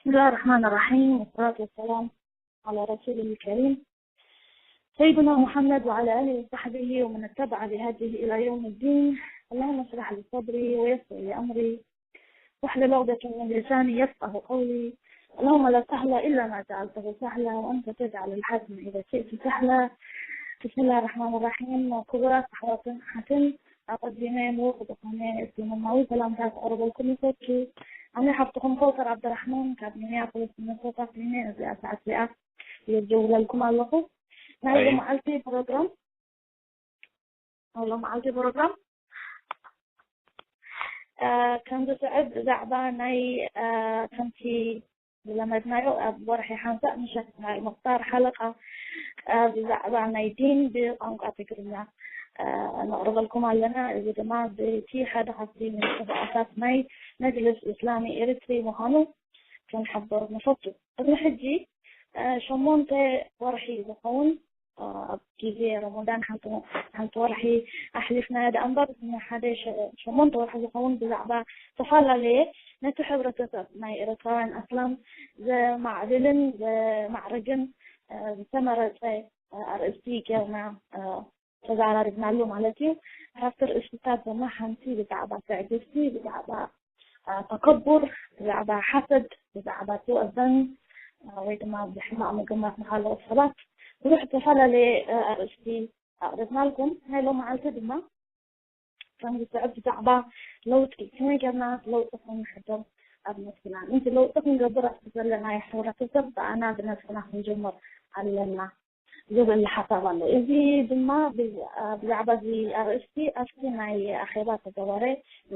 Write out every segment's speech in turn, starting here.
بسم الله الرحمن الرحيم، والصلاة والسلام على رسوله الكريم سيدنا محمد وعلى آله وصحبه ومن اتبع بهديه إلى يوم الدين. اللهم اشرح لي صدري ويسر لي أمري واحلل عقدة من لساني يفقه قولي. اللهم لا سهل إلا ما جعلته سهلا وأنت تجعل الحزن إذا شئت سهلا. بسم الله الرحمن الرحيم. ክቡራት ኣሕዋትን ኣሓትን፣ ኣቐዲመ ምዉቕ ዝኾነ እስልምናዊ ሰላምታ ከቕርበልኩም ይፈቱ። ኣነ ሓፍትኹም ከውሰር ዓብደራሕማን ካብ ሚኒያፖሊስ ሚነሶታ ኮይነ፣ እዚኣ ሰዓት እዚኣ ይደውለልኩም ኣለኹ። ናይ ኣይ። ሎመዓልቲ ፕሮግራም፣ ናይ ሎመዓልቲ ፕሮግራም፣ እ፣ ከም ዝስዕብ ብዛዕባ ናይ፣ እ፣ ከምቲ ዝለመድናዮ ኣብ ወርሒ ሓምሳ ምሸት ናይ ምኽታር ሓለቃ፣ እ፣ ብዛዕባ ናይ ዲን ብቋንቋ ትግርኛ፣ እ፣ ነቕርበልኩም ኣለና። እዚ ድማ ብቲ ሓደ ካብቲ ንጥፍኣታት ናይ መጅልስ እስላሚ ኤሪትሪ ምዃኑ ክንሕብር ንፈቱ። ቅድሚ ሕጂ፣ እ፣ ሸሞንተ ወርሒ ዝኸውን፣ እ፣ ኣብ ግዜ ረመዳን ሓንቲ፣ ሓንቲ ወርሒ ኣሕሊፍናዮ ደኣ እምበር፣ ንሓደ ሸ-፣ ሸሞንተ ወርሒ ዝኸውን ብዛዕባ ዝተፈላለየ ነቲ ሕብረተሰብ ናይ ኤርትራውያን ኣስላም ዘማዕብልን ዘማዕርግን፣ እ፣ ዝተመረጸ፣ እ፣ ኣርእስቲ ጌርና፣ እ፣ ተዘራሪብናሉ ማለት እዩ። ካብቲ ርእስታት ድማ ሓንቲ ብዛዕባ ትዕግስቲ፣ ብዛዕባ፣ እ፣ ተከቡር፣ ብዛዕባ ሓሰድ፣ ብዛዕባ ትወዘን፣ እ፣ ወይ ድማ ብሕማቕ ምግማት ንኻልኦት ሰባት፣ ብዙሕ ዝተፈላለየ፣ እ፣ ኣርእስቲ ኣቕሪብናልኩም። ናይ ሎመዓልቲ ድማ ከም ዝስዕብ ብዛዕባ ለውጢ፣ ከመይ ጌርና ለውጢ ክንሕደር ኣብ ነብስና፣ ምእንቲ ለውጢ ክንገብር ኣብቲ ዘለናዮ ሕብረተሰብ ብኣና ብነብስና ክንጅምር ኣለና ዝብል ሓሳብ ኣሎ። እዚ ድማ ብዛ-፣ ብዛዕባ እዚ ኣርእስቲ ኣብቲ ናይ ኣኼባ ተገባረ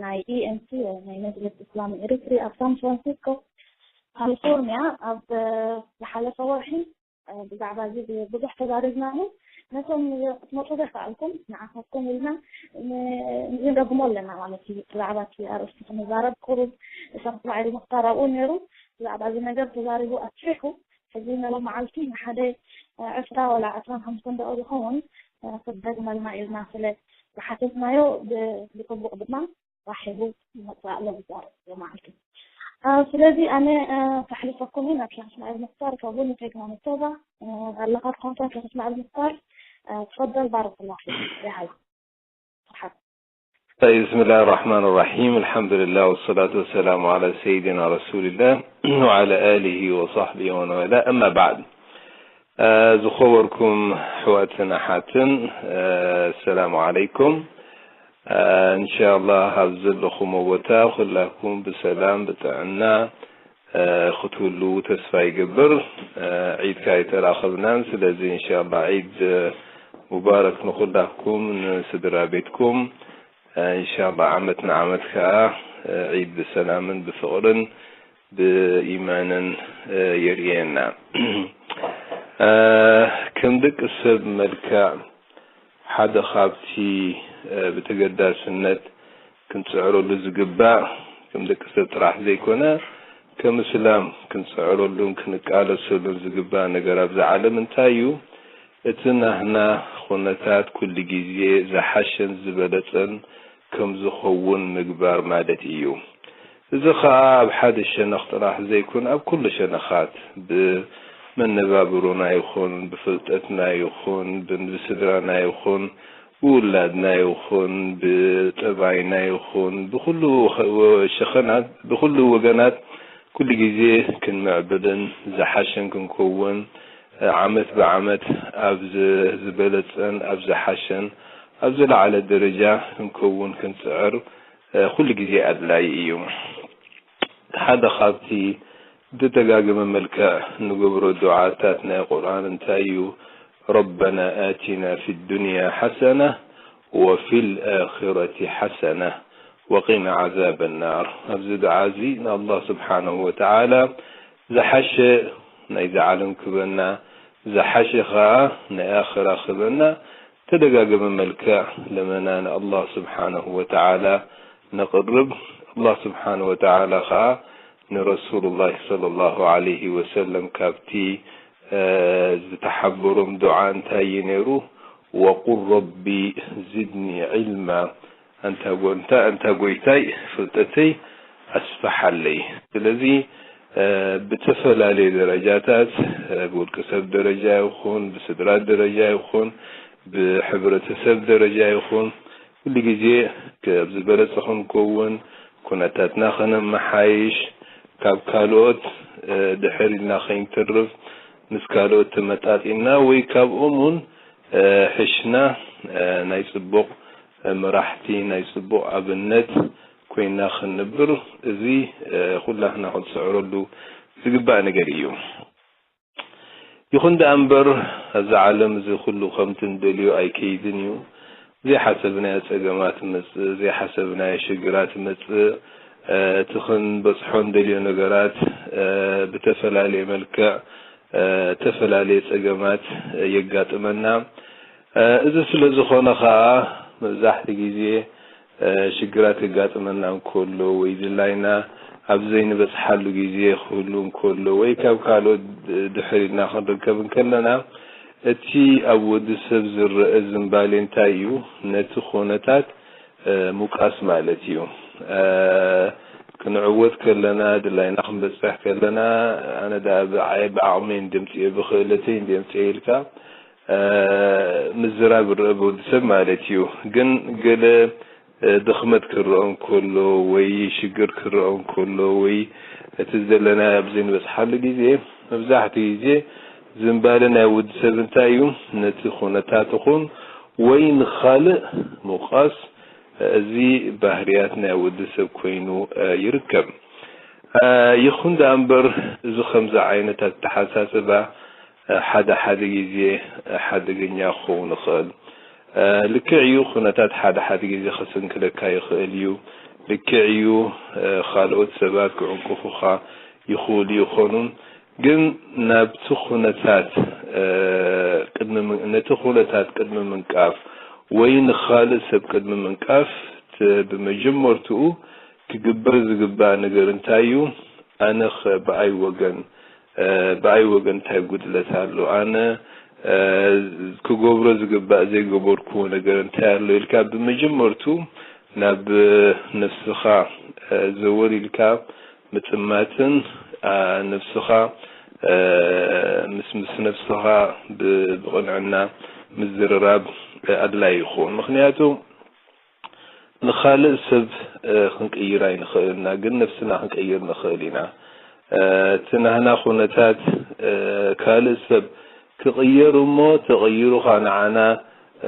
ናይ ኢ ኤም ሲ ወይ ናይ መጅልስ እስላም ኤሪትሪ ኣብ ሳን ፍራንሲስኮ ካሊፎርኒያ ኣብ ዝሓለፈ ወርሒ፣ እ፣ ብዛዕባ እዚ ብዙሕ ተዛሪብናሉ። ነቶም ክትመጹ ዘይከኣልኩም ንዓኻትኩም ኢልና ን-፣ ንደግሞ ኣለና ማለት እዩ። ብዛዕባ እቲ ኣርእስቲ ክንዛረብ ቁሩብ እሳት ባዕሉ ምኽታር ኣብኡ ነይሩ። ብዛዕባ እዚ ነገር ተዛሪቡ ኣስፊሑ። ሕዚ ሎመዓልቲ ንሓደ፣ እ፣ ዕስራ ዋላ ዕስራን ሓሙሽተን ደቂቕ ዝኸውን፣ እ፣ ክደግመልና ኢልና ስለ ዝሓተትናዮ ብ-፣ ብጽቡቕ ድማ ራሒቡ ይመጽእ ኣሎ ብዛዕባ ሎመዓልቲ። እ፣ ስለዚ ኣነ፣ እ፣ ከሕልፈኩም እየ ናብ ሸኽ እስማዒል ሙኽታር፣ ካብኡ ንቴክኖ መቶባ፣ እ፣ ኣለኻ ትኾንካ ሸኽ እስማዒል ሙኽታር፣ እ፣ ትፈደል ባረከላሁ ፊክ። ይሃላ። መርሓባ። طيب، بسم الله الرحمن الرحيم. الحمد لله والصلاة والسلام على سيدنا رسول الله وعلى آله وصحبه ومن والاه. أما بعد. እ፣ ዝኸበርኩም ኣሕዋትን ኣሓትን፣ እ፣ ሰላም ዓለይኩም። እ፣ እንሻላህ ኣብ ዘለኹሞ ቦታ ኩላኩም ብሰላም ብጥዕና፣ እ፣ ክትህልዉ ተስፋ ይገብር። እ፣ ዒድ ካይተራኸብናን፣ ስለዚ እንሻላህ ዒድ፣ እ፣ ሙባረክ ንኹላኩም፣ ንስድራ ቤትኩም። እ፣ እንሻላህ ዓመት ንዓመት ከኣ፣ እ፣ ዒድ ብሰላምን ብፍቕርን ብኢማንን፣ እ፣ የርእየና። እ፣ ከም ደቂ ሰብ መልክዕ ሓደ ካብቲ፣ እ፣ ብተገዳስነት ክንጽዕረሉ ዝግባእ፣ ከም ደቂ ሰብ ጥራሕ ዘይኮነ፣ ከም እስላም ክንጽዕረሉን ክንቃለሰሉን ዝግባእ ነገር ኣብዛ ዓለም እንታይ እዩ? እቲ ናህና ኩነታት ኩሉ ግዜ ዝሓሸን ዝበለጸን ከም ዝኸውን ምግባር ማለት እዩ። እዚ ኸኣ ኣብ ሓደ ሸነኽ ጥራሕ ዘይኮነ፣ ኣብ ኩሉ ሸነኻት፣ ብመነባብሮና ይኹን፣ ብፍልጠትና ይኹን፣ ብ-፣ ብስድራና ይኹን፣ ብውላድና ይኹን፣ ብጠባይና ይኹን፣ ብኹሉ ኸ-፣ ወ-፣ ሸኸናት፣ ብኹሉ ወገናት ኩሉ ግዜ ክንምዕብልን ዝሓሸን ክንከውን፣ ዓመት ብዓመት ኣብ ዝ-፣ ዝበለጸን ኣብ ዝሓሸን ኣብ ዝለዓለ ደረጃ ክንከውን ክንጽዕር፣ እ፣ ኩሉ ግዜ ኣድላዪ እዩ። ሓደ ካብቲ ብተደጋገመ መልክዕ እንገብሮ ዱዓታት ናይ ቁርኣን እንታይ እዩ? ረበና ኣቲና ፊ ዱንያ ሓሰና ወፊል ኣኺረቲ ሓሰና ወቂና ዓዛበ ናር። ኣብዚ ዱዓ እዚ ንኣላህ ስብሓነሁ ወተዓላ ዝሓሸ ናይዚ ዓለም ክበና፣ ዝሓሸ ኸዓ ናይ ኣኽራ ክበና፣ ተደጋገመ መልክዕ ለመና ንኣላህ ስብሓነሁ ወተዓላ ነቕርብ። ኣላህ ስብሓነሁ ወተዓላ ኸዓ ንረሱሉላህ ሰለላሁ ዐለይሂ ወሰለም ካብቲ፣ እ፣ ዝተሓበሮም ዱዓ እንታይ እዩ ነይሩ? ወቁል ረቢ ዝድኒ ዒልማ፣ ኣንታ ጎ-፣ እንታ፣ ኣንታ ጎይታይ ፍልጠተይ ኣስፍሓለይ። ስለዚ ብተፈላለየ ደረጃታት፣ ብውልቂ ሰብ ደረጃ ይኹን፣ ብስድራ ደረጃ ይኹን፣ ብሕብረተሰብ ደረጃ ይኹን፣ ኩሉ ግዜ ኣብ ዝበለጸ ክንከውን፣ ኩነታትና ከነመሓይሽ፣ ካብ ካልኦት ድሕር ኢልና ከይንተርፍ፣ ምስ ካልኦት ተመጣጢና ወይ ካብኦም እውን ሕሽና ናይ ጽቡቕ መራሕቲ፣ ናይ ጽቡቕ ኣብነት ኮይና ክንነብር፣ እዚ ኩላህና ክንስዕረሉ ዝግባእ ነገር እዩ። ይኹን ደኣ እምበር፣ ኣብዛ ዓለም እዚ ኩሉ ከምቲ ንደልዮ ኣይከይድን እዩ። ዘይሓሰብናዮ ጸገማት ይመጽእ፣ ዘይሓሰብናዮ ሽግራት ይመጽእ። እቲ ክንበጽሖ እንደልዮ ነገራት ብተፈላለየ መልክዕ፣ ተፈላለየ ጸገማት የጋጥመና። እዚ ስለ ዝኾነ ኸኣ፣ መብዛሕቲ ግዜ ሽግራት የጋጥመና እንከሎ ወይ ድላይና ኣብ ዘይንበጽሓሉ ግዜ ክህሉ እንከሎ ወይ ካብ ካልኦት ድሕር ኢልና ክንርከብ እንከለና፣ እቲ ኣብ ወዲ ሰብ ዝረአ ዝንባሌ እንታይ እዩ? ነቲ ኩነታት ምውቃስ ማለት እዩ። ክንዕወት ከለና፣ ድላይና ክንበጽሕ ከለና፣ ኣነ ደኣ ብዓይ-፣ ብዓቕመይ እንድምጽኤ፣ ብኽእለተይ እንድምጽኤ ኢልካ ምዝራብ ይረአ ብወዲ ሰብ ማለት እዩ። ግን ገለ ድኽመት ክረአ እንከሎ ወይ ሽግር ክረአ እንከሎ ወይ እቲ ዘለና ኣብ ዘይንበጽሓሉ ግዜ፣ መብዛሕትኡ ግዜ ዝንባለ ናይ ወዲ ሰብ እንታይ እዩ? ነቲ ኩነታት ይኹን ወይ ንኻልእ ምውቃስ፣ እዚ ባህርያት ናይ ወዲ ሰብ ኮይኑ ይርከብ። ይኹን ደኣ እምበር፣ እዚ ከምዚ ዓይነት ኣተሓሳስባ ሓደ ሓደ ግዜ ሓደገኛ ክኸውን ይኽእል። ልክዕ እዩ፣ ኩነታት ሓደ ሓደ ግዜ ከሰንክለካ ይኽእል እዩ። ልክዕ እዩ፣ ካልኦት ሰባት ክዕንቅፉኻ ይኽእሉ ይኾኑ። ግን ናብቲ ኩነታት ቅድሚ ምን-፣ ነቲ ኩነታት ቅድሚ ምንቃፍ ወይ ንኻልእ ሰብ ቅድሚ ምንቃፍ፣ ት-፣ ብመጀመርትኡ ክግበር ዝግባእ ነገር እንታይ እዩ? ኣነኸ ብኣይ ወገን፣ እ፣ ብኣይ ወገን እንታይ ጉድለት ኣሎ? ኣነ፣ እ፣ ክገብሮ ዝግባእ ዘይገበርክዎ ነገር እንታይ ኣሎ? ኢልካ ብመጀመርቱ ናብ ነፍስኻ፣ እ፣ ዘወር ኢልካ ምጥማትን፣ ኣ፣ ነፍስኻ፣ እ፣ ምስ፣ ምስ ነፍስኻ ብ-፣ ብቕንዕና ምዝርራብ ኣድላይ ይኸውን። ምኽንያቱ ንኻልእ ሰብ፣ እ፣ ክንቅይር ኣይንኽእልና፣ ግን ነፍስና ክንቅይር ንኽእል ኢና። እ፣ እቲ ናህና ኩነታት፣ እ፣ ካልእ ሰብ ክቕየር እሞ ተቐይሩ ኸኣ ንዓና፣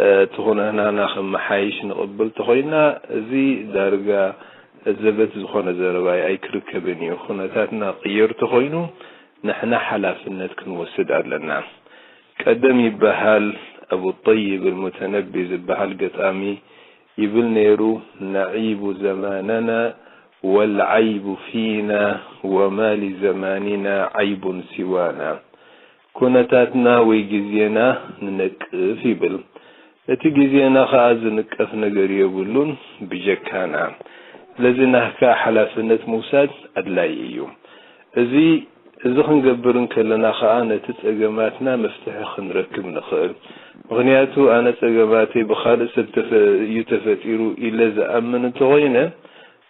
እ፣ እቲ ኩነታና ከመሓይሽ ንቕብል ተኾይና፣ እዚ ዳርጋ ዘበት ዝኾነ ዘረባ ኣይክርከብን እዩ። ኩነታትና ክቕየር ተኾይኑ፣ ንሕና ሓላፍነት ክንወስድ ኣለና። ቀደም ይበሃል፣ ኣቡ ጠይብ ኣልሙተነቢ ዝበሃል ገጣሚ ይብል ነይሩ፣ "ነዒቡ ዘማነና ወልዓይቡ ፊና ወማ ሊዘማኒና ዓይቡን ሲዋና።" ኩነታትና ወይ ግዜና ንነቅፍ ይብል። እቲ ግዜና ኸኣ ዝንቀፍ ነገር የብሉን ብጀካና። ስለዚ ናህካ ሓላፍነት ምውሳድ ኣድላዪ እዩ። እዚ፣ እዚ ክንገብር እንከለና ኸኣ ነቲ ጸገማትና መፍትሒ ክንረክብ ንኽእል። ምኽንያቱ ኣነ ጸገማተይ ብኻልእ ሰብ ተፈ-፣ እዩ ተፈጢሩ ኢለ ዝኣምን እንተኾይነ፣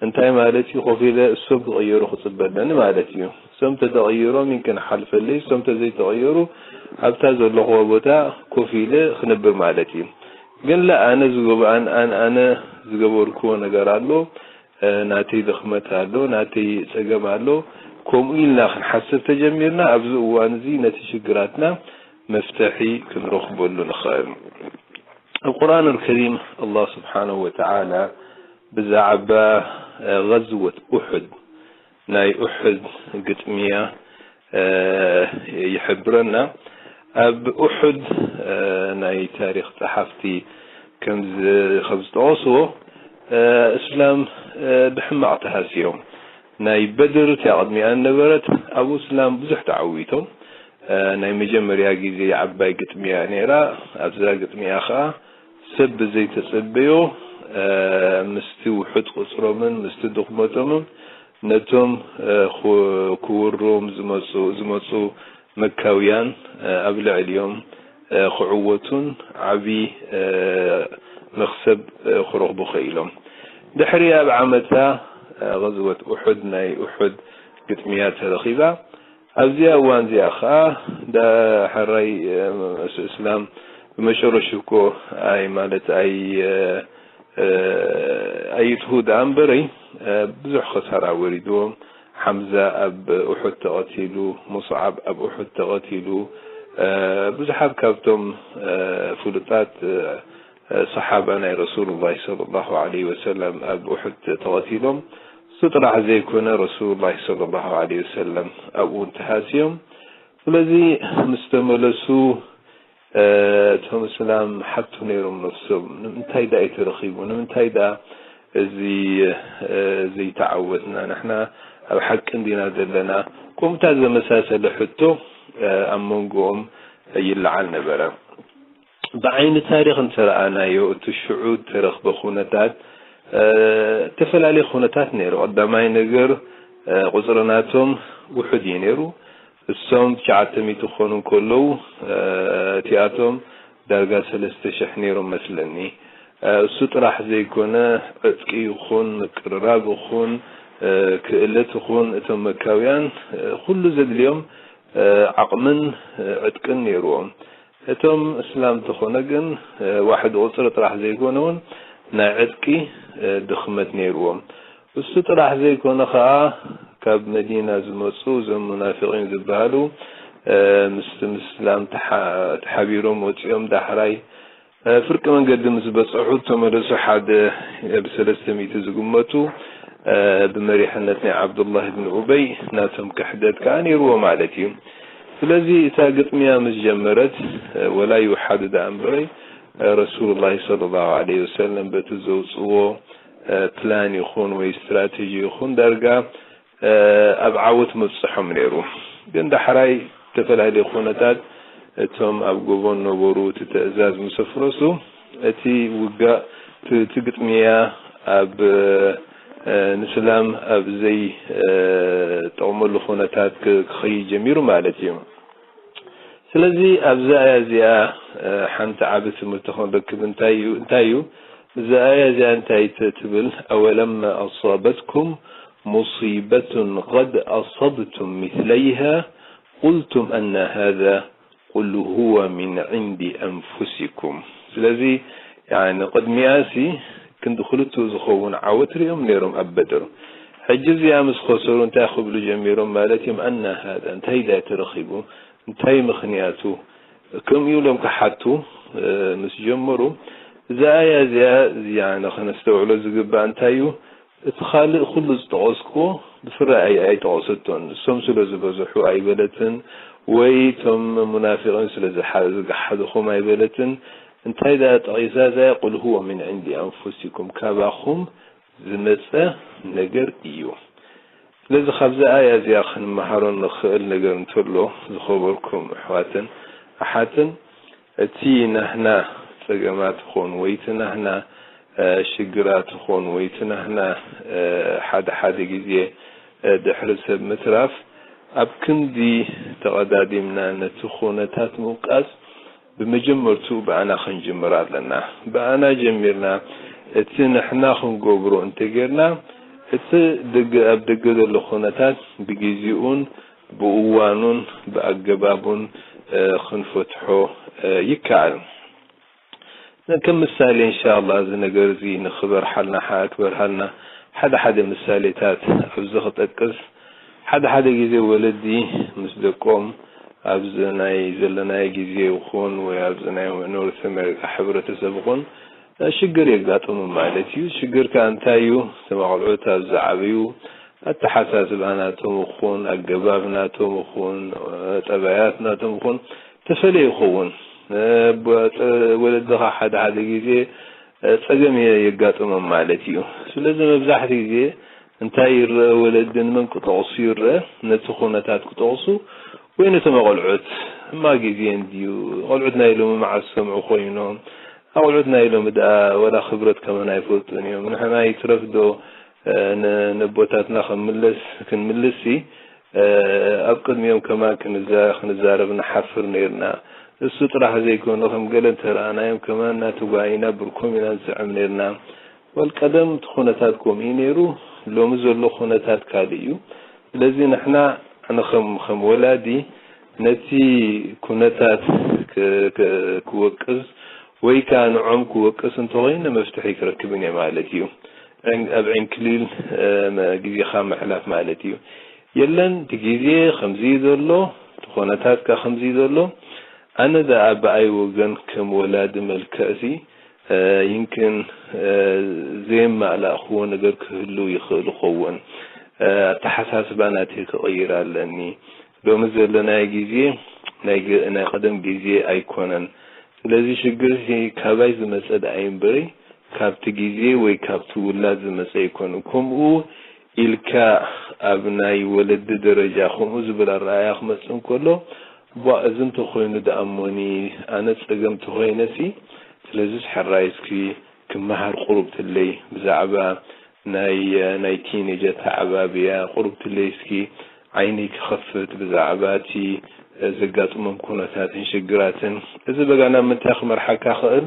እንታይ ማለት እዩ? ኮፍ ኢለ እሶም ክቕየሩ ክጽበ ኣለኒ ማለት እዩ። እሶም ተተቐይሮም ይንከን ሓልፈለይ፣ እሶም ተዘይተቐየሩ ኣብታ ዘለኹዎ ቦታ ኮፍ ኢለ ክነብር ማለት እዩ። ግን ላ ኣነ ዝገብ-፣ ኣን-፣ ኣን-፣ ኣነ ዝገበርክዎ ነገር ኣሎ፣ እ፣ ናተይ ድኽመት ኣሎ፣ ናተይ ጸገም ኣሎ። ከምኡ ኢልና ክንሓስብ ተጀሚርና፣ ኣብዚ እዋን እዚ ነቲ ሽግራትና መፍትሒ ክንረኽበሉ ንኽእል። ኣብ ቁርኣን ኣልከሪም ኣላህ ስብሓነሁ ወተዓላ ብዛዕባ፣ እ፣ ገዝወት ኡሑድ፣ ናይ ኡሑድ ግጥምያ፣ እ፣ ይሕብረና። ኣብ ኡሑድ፣ እ፣ ናይ ታሪኽ ጸሓፍቲ ከም ዝ-፣ ከም ዝጠቐስዎ፣ እ፣ እስላም፣ እ፣ ብሕማቕ ተሃስዮም። ናይ በድር እቲኣ ቅድሚኣ ነበረት፣ ኣብኡ እስላም ብዙሕ ተዓዊቶም። እ፣ ናይ መጀመርያ ግዜ ዓባይ ግጥምያ ነይራ። ኣብዛ ግጥምያ ኸኣ ሰብ ብዘይተጸበዮ፣ እ፣ ምስቲ ውሑድ ቁጽሮምን ምስቲ ድኽመቶምን ነቶም፣ እ፣ ኹ-፣ ክውሩም ዝመጹ፣ ዝመጹ መካውያን፣ እ፣ ኣብ ልዕሊኦም፣ እ፣ ክዕወቱን ዓቢ፣ እ፣ መኽሰብ፣ እ፣ ክረኽቡ ኽኢሎም። ድሕሪ ኣብ ዓመታ፣ እ፣ ገዝወት ኡሑድ፣ ናይ ኡሑድ ግጥምያ ተረኺባ። ኣብዚኣ እዋን እዚኣ ኸዓ ዳሕራይ፣ እ፣ እስ-፣ እስላም ብመጨረሹ እኮ ኣይ ማለት ኣይ፣ እ፣ እ፣ ኣይትሁ ደኣ እምበረይ፣ እ፣ ብዙሕ ኸሳራ ወሪድዎም። ሓምዛ ኣብ ኡሑድ ተቐቲሉ፣ ሙስዓብ ኣብ ኡሑድ ተቐቲሉ። እ፣ ብዙሓት ካብቶም፣ እ፣ ፍሉጣት፣ እ፣ ሰሓባ ናይ ረሱሉላህ ሰለላሁ ዐለይሂ ወሰለም ኣብ ኡሑድ ተቐቲሎም። እሱ ጥራሕ ዘይኮነ ረሱሉላህ ሰለላሁ ዐለይሂ ወሰለም ኣብኡ እውን ተሃስዮም። ስለዚ ምስ ተመለሱ፣ እ፣ እቶም እስላም ሓቱ ነይሮም ነፍሶም፣ ንምንታይ ደኣ እዩ ተረኺቡ? ንምንታይ ደኣ እዚ፣ እ፣ ዘይተዓወትና? ንሕና ኣብ ሓቂ እንዲና ዘለና? ከምኡታ ዘመሳሰለ ሕቶ፣ እ፣ ኣብ መንጎኦም ይለዓል ነበረ። ብዓይኒ ታሪኽ እንተረኣናዮ፣ እቲ ሽዑ እተረኽበ ኩነታት፣ እ፣ እተፈላለየ ኩነታት ነይሩ። ቀዳማይ ነገር፣ እ፣ ቁጽሪ ናቶም ውሑድ እዩ ነይሩ። እሶም ትሽዓተ ሚእቲ ክኾኑ እንከለዉ፣ እ፣ እቲኣቶም ዳርጋ ሰለስተ ሽሕ ነይሮም መስለኒ። እ፣ እሱ ጥራሕ ዘይኮነ፣ ዕጥቂ ይኹን፣ ምቅርራብ ይኹን፣ እ፣ ክእለት ይኹን፣ እቶም መካውያን፣ እ፣ ኩሉ ዘድልዮም፣ እ፣ ዓቕምን፣ እ፣ ዕጥቅን ነይርዎም። እቶም እስላም እንተኾነ ግን፣ እ፣ ዋሕዲ ቁጽሪ ጥራሕ ዘይኮነ እውን ናይ ዕጥቂ፣ እ፣ ድኽመት ነይርዎም። እሱ ጥራሕ ዘይኮነ ኸዓ ካብ መዲና ዝመጹ እዞም ሙናፊቒን ዝበሃሉ፣ እ፣ ምስቲ ምስላም ተሓ-፣ ተሓቢሮም ወጺኦም ዳሕራይ፣ እ፣ ፍርቂ መንገዲ ምስ በጽሑ ተመለሱ። ሓደ ብሰለስተ ሚእቲ ዝግመቱ፣ እ፣ ብመሪሕነት ናይ ዓብዱላህ ብን ኡበይ ናቶም ክሕደት ከኣ ነይርዎ ማለት እዩ። ስለዚ እታ ግጥምያ ምስ ጀመረት፣ እ፣ ወላ ይውሓዱ ደኣ እምበረይ፣ እ፣ ረሱሉላህ ሰለላሁ ዐለይሂ ወሰለም በቲ ዘውጽዎ፣ እ፣ ፕላን ይኹን ወይ ስትራቴጂ ይኹን ዳርጋ፣ እ፣ ኣብ ዓወት መብጽሖም ነይሩ። ግን ዳሕራይ ዝተፈላለዩ ኩነታት እቶም ኣብ ጎቦ ነበሩ እቲ ትእዛዝ ምስ ኣፍረሱ፣ እቲ ውጋእ፣ እቲ፣ እቲ ግጥምያ ኣብ፣ እ፣ ንስላም ኣብ ዘይ፣ እ፣ ጠቕመሉ ኩነታት ክ-፣ ክኸይድ ጀሚሩ ማለት እዩ። ስለዚ ኣብዛ ኣያ እዚኣ፣ እ፣ ሓንቲ ዓቢ ትምህርቲ ክንረክብ እንታይ እዩ፣ እንታይ እዩ? እዛ ኣያ እዚኣ እንታይ ት-፣ ትብል? أولما أصابتكم مصيبة قد أصبتم مثليها قلتم أنى هذا قل هو من عند أنفسكم. ስለዚ፣ ያኒ፣ ቅድሚኣሲ ክንዲ ክልቲኡ ዝኸውን ዓወት ሪኦም ነይሮም ኣብ በድር። ሕጂ እዚኣ ምስ ከሰሩ እንታይ ክብሉ ጀሚሮም ማለት እዮም? ኣና ሃዛ፣ እንታይ ድኣ ተረኺቡ? እንታይ ምኽንያቱ? ከምኡ ኢሎም ክሓቱ፣ እ፣ ምስ ጀመሩ፣ እዛ ኣያ እዚኣ፣ ያኒ፣ ከነስተውዕሎ ዝግባእ እንታይ እዩ? እቲ ካልእ ኩሉ ዝጠቐስክዎ ብፍረ ኣይ-፣ ኣይጠቐሰቶን። እሶም ስለ ዝበዝሑ ኣይበለትን፣ ወይ እቶም ሙናፊቒን ስለ ዝሓ-፣ ዝገሓድኹም ኣይበለትን። እንታይ ደኣ ጠቒሳ እዛ ኣያ? قل هو من عند أنفسكم፣ ካባኹም ዝመጸ ነገር እዩ። ስለዚ ካብዛ ኣያ እዚኣ ክንመሃሮ ንኽእል ነገር እንተሎ፣ ዝኸበርኩም ኣሕዋትን ኣሓትን፣ እቲ ናህና ጸገማት ይኹን ወይ እቲ ናህና፣ እ፣ ሽግራት ይኹን ወይ እቲ ናህና፣ እ፣ ሓደ ሓደ ግዜ፣ እ፣ ድሕሪ ሰብ ምትራፍ፣ ኣብ ክንዲ ተቐዳዲምና ነቲ ኩነታት ምውቃስ፣ ብመጀመርትኡ ብኣና ክንጅምር ኣለና። ብኣና ጀሚርና፣ እቲ ንሕና ክንገብሮ እንተጌርና፣ እቲ ደገ፣ ኣብ ደገ ዘሎ ኩነታት ብግዜኡን ብእዋኑን ብኣገባቡን፣ እ፣ ክንፈትሖ፣ እ፣ ይከኣል። ከም ምሳሌ፣ እንሻላ፣ እዚ ነገር እዚ ንኽበርሓልና፣ ሓ-፣ ክበርሃልና ሓደ ሓደ ምሳሌታት ኣብዚ ክጠቅስ። ሓደ ሓደ ግዜ ወለዲ ምስ ደቆም ኣብዚ ናይ ዘለናዮ ግዜ ይኹን ወይ ኣብዚ ናይ ኖርት ኣሜሪካ ሕብረተሰብ ይኹን ሽግር የጋጥሙ ማለት እዩ። ሽግር ከኣ እንታይ እዩ? እቶም ኣቆልዑት ኣብ ዝዓብዩ ኣተሓሳስባ ናቶም ይኹን ኣገባብ ናቶም ይኹን ጠባያት ናቶም ይኹን ተፈለየ ይኸውን። ብ-፣ ወለድኻ ሓደ ሓደ ግዜ ጸገም የ-፣ የጋጥሞም ማለት እዩ። ስለዚ መብዛሕትኡ ግዜ እንታይ ይረአ? ወለዲ ንመን ክጠቕሱ ይረአ? ነቲ ኩነታት ክጠቕሱ ወይ ነቶም ኣቆልዑት? ሕማቕ ግዜ እንድዩ። ቆልዑት ናይ ሎሚ መዓስ ዝሰምዑ ኮይኖም፣ ኣቆልዑት ናይ ሎሚ ደኣ ወላ ክብረት ከማን ኣይፈልጡን እዮም። ንሕና ይትረፍ ዶ፣ እ፣ ን-፣ ነቦታትና ክንምለስ፣ ክንምልስሲ፣ እ፣ ኣብ ቅድሚኦም ከማን ክንዛ-፣ ክንዛረብ ንሓፍር ነይርና። እሱ ጥራሕ ዘይኮነ፣ ከም ገለ እንተረኣናዮም ከማን እናተጓኢና ብርኮም ኢና ንስዕም ነይርና። ወል ቀደም እቲ ኩነታት ከምኡ እዩ ነይሩ፣ ሎሚ ዘሎ ኩነታት ካልእ እዩ። ስለዚ ንሕና፣ ኣነ ከም ከም ወላዲ፣ ነቲ ኩነታት ክ- ክ- ክወቅስ ወይ ከኣ ንዖም ክወቅስ እንተኾይነ፣ መፍትሒ ክረክብን እየ ማለት እዩ። ዕን- ኣብ ዕንክሊል እ፣ መ- ግዜኻ ምሕላፍ ማለት እዩ። የለን፣ እቲ ግዜ ከምዚ እዩ ዘሎ፣ እቲ ኩነታት ከኣ ከምዚ እዩ ዘሎ። ኣነ ደኣ ብኣይ ወገን ከም ወላዲ መልክዕሲ እ፣ ይምክን እ፣ ዘየማላእክዎ ነገር ክህሉ ይኽእል ይኸውን። እ፣ ኣተሓሳስባ ናተይ ክቕይር ኣለኒ። ሎሚ ዘለናዮ ግዜ ናይ ገ- ናይ ቀደም ግዜ ኣይኮነን። ስለዚ ሽግር እዚ ካባይ ዝመጸ ደኣ እምበሪ፣ ካብቲ ግዜ ወይ ካብቲ ውላድ ዝመጸ ኣይኮነን። ከምኡ ኢልካ ኣብ ናይ ወለዲ ደረጃ ከምኡ ዝብል ኣረኣእያ ክመጽእ እንከሎ፣ ቧእ፣ እዚ እንተኾይኑ ደኣ እሞኒ፣ ኣነ ጸገም ተኾይነሲ፣ ስለዚስ ሕራይ እስኪ ክመሃር ቁሩብ ትለይ፣ ብዛዕባ ናይ ናይ ቲኔጅ ኣተዓባብያ ቁሩብ ትለይ፣ እስኪ ዓይነይ ክኸፍት ብዛዕባ እቲ ዘጋጥሞም ኩነታትን ሽግራትን። እዚ በጋ ናብ ምንታይ ክመርሓካ ክእል?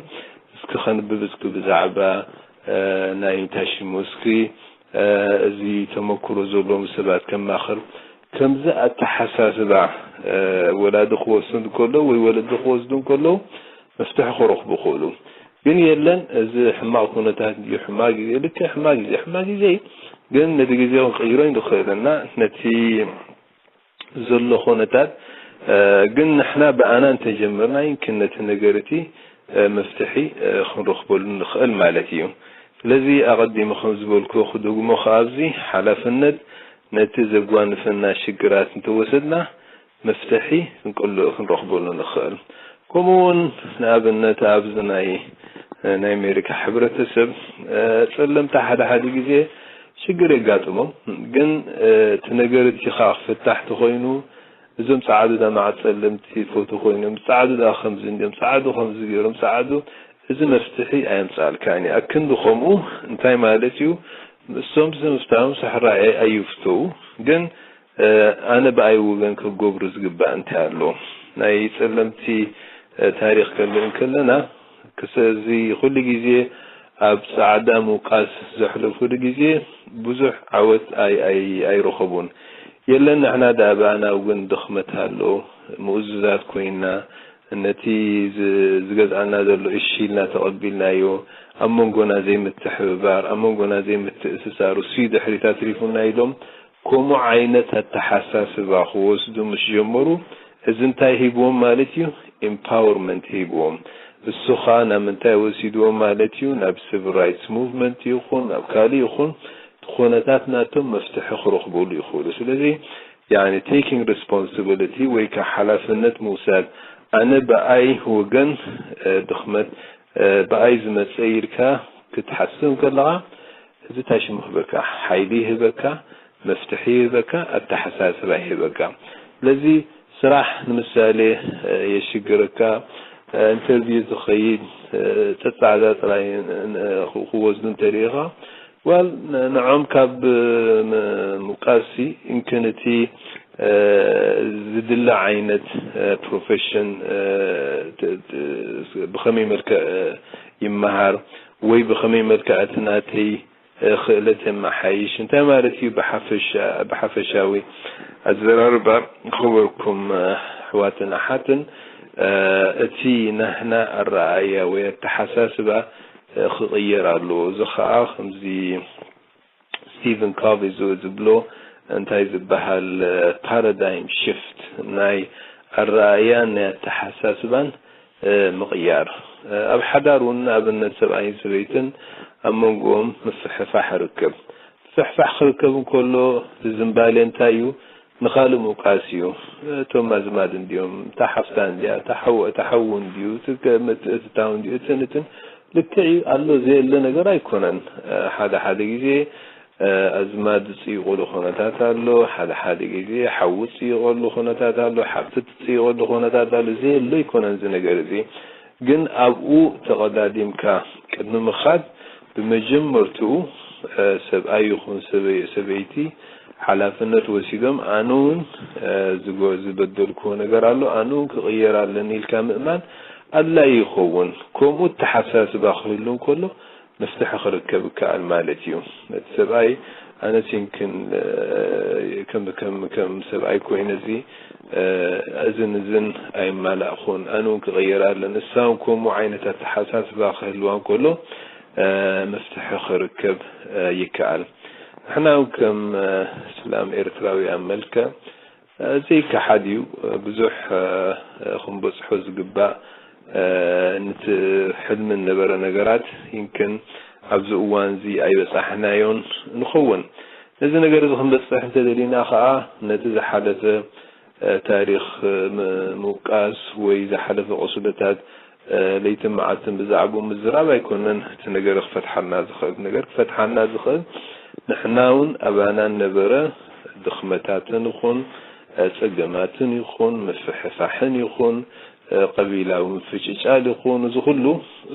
እስኪ ከንብብ፣ እስኪ ብዛዕባ እ፣ ናይ እንታይ ሽሙ፣ እስኪ እ፣ እዚ ተመክሮ ዘለዎም ሰባት ከማኽር። ከምዚ ኣተሓሳስባ እ፣ ወላዲ ክወስድ እንከሎ ወይ ወለዲ ክወስዱ እንከሎ መፍትሒ ክረኽቡ ክእሉ። ግን የለን፣ እዚ ሕማቕ ኩነታት እዩ፣ ሕማቕ ግዜ፣ ልክዕ ሕማቕ ግዜ፣ ሕማቕ ግዜ እዩ። ግን ነቲ ግዜ ክንቅይሮ ንኽእል እና ነቲ ዘሎ ኩነታት እ፣ ግን ንሕና ብኣና እንተጀመርና ይምክን ነቲ ነገር እቲ እ፣ መፍትሒ እ፣ ክንረኽበሉ ንኽእል ማለት እዩ። ስለዚ ኣቐዲመ ከም ዝበልኩ ክደግሞ ከኣ ኣብዚ ሓላፍነት ነቲ ዘጓንፈና ሽግራት እንተወሰድና መፍትሒ ክንቅል- ክንረኽበሉ ንኽእል። ከምኡ እውን ንኣብነት ኣብዚ ናይ እ፣ ናይ ኣሜሪካ ሕብረተሰብ እ፣ ጸለምቲ ሓደ ሓደ ግዜ ሽግር የጋጥሞም። ግን እ፣ እቲ ነገር እቲ ከዓ ክፍታሕ ተኾይኑ እዞም ጸዓዱ ደኣ መዓት ጸለምቲ ፎቶ ኮይኖም፣ ጸዓዱ ደኣ ከምዚ እንድዮም፣ ጸዓዱ ከምዚ ገይሮም፣ ጸዓዱ እዚ መፍትሒ ኣየምጽኣልካን እዩ። ኣክንዲ ከምኡ እንታይ ማለት እዩ? እሶም ብምፍታሖም ሕራይ ኣይ- ኣይፍተዉ፣ ግን እ፣ ኣነ ብኣይ ወገን ክገብሩ ዝግባእ እንታይ ኣሎ? ናይ ጸለምቲ እ፣ ታሪኽ ከንርኢ እንከለና፣ ክሰ- እዚ ኩሉ ግዜ ኣብ ጻዕዳ ምውቃስ ዘሕለፉሉ ግዜ ብዙሕ ዓወት ኣይ- ኣይ- ኣይረኸቡን። የለን፣ ንሕና ደኣ ብኣና እውን ድኽመት ኣሎ፣ ምእዙዛት ኮይንና፣ ነቲ ዝ- ዝገዝኣና ዘሎ እሺ ኢልና ተቐቢልናዮ፣ ኣብ መንጎና ዘይምትሕብባር፣ ኣብ መንጎና ዘይምትእስሳር፣ እሱ እዩ ድሕሪት ኣትሪፉና ኢሎም፣ ከምኡ ዓይነት ኣተሓሳስባ ክወስዱ ምስ ጀመሩ፣ እዚ እንታይ ሂብዎም ማለት እዩ? ኢምፓወርመንት ሂብዎም። እሱ ኸኣ ናብ ምንታይ ወሲድዎም ማለት እዩ? ናብ ሲቪል ራይትስ ሙቭመንት ይኹን ናብ ካልእ ይኹን፣ እቲ ኩነታት ናቶም መፍትሒ ክረኽበሉ ይኽእሉ። ስለዚ ያኒ ቴኪንግ ሪስፖንሲቢሊቲ ወይ ከዓ ሓላፍነት ምውሳድ፣ ኣነ ብኣይ ወገን እ፣ ድኽመት እ፣ ብኣይ ዝመጸ ኢልካ ክትሓስብ ከለኻ፣ እዚ እንታይ ሽሙ ክህበካ? ሓይሊ ይህበካ፣ መፍትሒ ይህበካ፣ ኣተሓሳስባ ይህበካ። ስለዚ ስራሕ ንምሳሌ እ፣ የሽግረካ፣ እ፣ ኢንተርቪው ዝኸይድ እ፣ ጸጻዕዳ ጥራይ ን- ን- ክወስዱ እንተሪኢኻ፣ ዋል ን- ንዖም ካብ እ፣ ም- ምውቃስሲ ይምክን እቲ እ፣ ዝድለ ዓይነት እ፣ ፕሮፌሽን እ፣ ት- ት- ብኸመይ መልክዕ እ፣ ይመሃር ወይ ብኸመይ መልክዕ እቲ ናተይ እ፣ ክእለት የመሓይሽ እንታይ ማለት እዩ? ብሓፈሻ- ብሓፈሻዊ ኣዘራርባ ክበርኩም እ፣ ኣሕዋትን ኣሓትን እ፣ እቲ ናህና ኣረኣእያ ወይ ኣተሓሳስባ እ፣ ክቕየር ኣለዎ። እዚ ኸኣ ከምዚ ስቲቨን ኮቪ ዝ- ዝብሎ እንታይ ዝበሃል ፓራዳይም ሽፍት ናይ ኣረኣእያን ናይ ኣተሓሳስባን እ፣ ምቕያር። እ፣ ኣብ ሓዳር እውን ንኣብነት ሰብኣይን ሰበይትን ኣብ መንጎኦም ምፍሕፋሕ ይርከብ። ምፍሕፋሕ ክርከብ እንከሎ ዝዝምባሌ እንታይ እዩ? ንኻልእ ምውቃስ እዩ። እቶም ኣዝማድ እንድዮም፣ እታ ሓፍታ እንድያ፣ እታ ሓው እታ ሓው እንድዩ፣ እቲ ከ- ምትእትታው እንድዩ፣ እትን እትን ልክዕ እዩ ኣሎ ዘየለ ነገር ኣይኮነን። እ፣ ሓደ ሓደ ግዜ እ፣ ኣዝማድ ዝጽይቑሉ ኩነታት ኣሎ፣ ሓደ ሓደ ግዜ ሓው ዝጽይቐሉ ኩነታት ኣሎ፣ ሓብቲ ትጽይቐሉ ኩነታት ኣሎ። ዘየሎ ኣይኮነን እዚ ነገር እዚ። ግን ኣብኡ ተቐዳዲምካ ቅድሚ ምኻድ ብመጀመርትኡ እ፣ ሰብኣይ ይኹን ሰበይ- ሰበይቲ ሓላፍነት ወሲዶም ኣነ እውን እ፣ ዝጎ- ዝበደልክዎ ነገር ኣሎ፣ ኣነ እውን ክቕየር ኣለኒ ኢልካ ምእማን ኣድላዪ ይኸውን። ከምኡ ኣተሓሳስባ ክህሉ እንከሎ መፍትሒ ክርከብ ይከኣል ማለት እዩ። ነቲ ሰብኣይ ኣነስ ይንክን ከም ከም ከም ሰብኣይ ኮይነ እዚ እዝን እዝን ኣይማላእኹን፣ ኣነ እውን ክቕየር ኣለኒ፣ እሳ እውን ከምኡ ዓይነት ኣተሓሳስባ ክህልዋ እንከሎ መፍትሒ ክርከብ ይከኣል። ንሕና እውን ከም እስላም ኤርትራውያን መልክዕ ዘይከሓድ እዩ። ብዙሕ ክንበጽሖ ዝግባእ ንቲ ሕልሚ ነበረ ነገራት ይንክን ኣብዚ እዋን እዚ ኣይበጻሕናዮን ንኸውን። ነዚ ነገር እዚ ክንበጽሕ እንተደሊና ከኣ ነቲ ዝሓለፈ ታሪኽ ምውቃስ ወይ ዝሓለፈ ቁስልታት ለይትን መዓልትን ብዛዕባኡ ምዝራብ ኣይኮነን እቲ ነገር ክፈትሓልና ዝኽእል። እቲ ነገር ክፈትሓልና ዝኽእል ንሕና እውን ኣባና ነበረ ድኽመታትን ይኹን ጸገማትን ይኹን ምፍሕፋሕን ይኹን ቀቢላዊ ምፍጭጫል ይኹን እዚ ኩሉ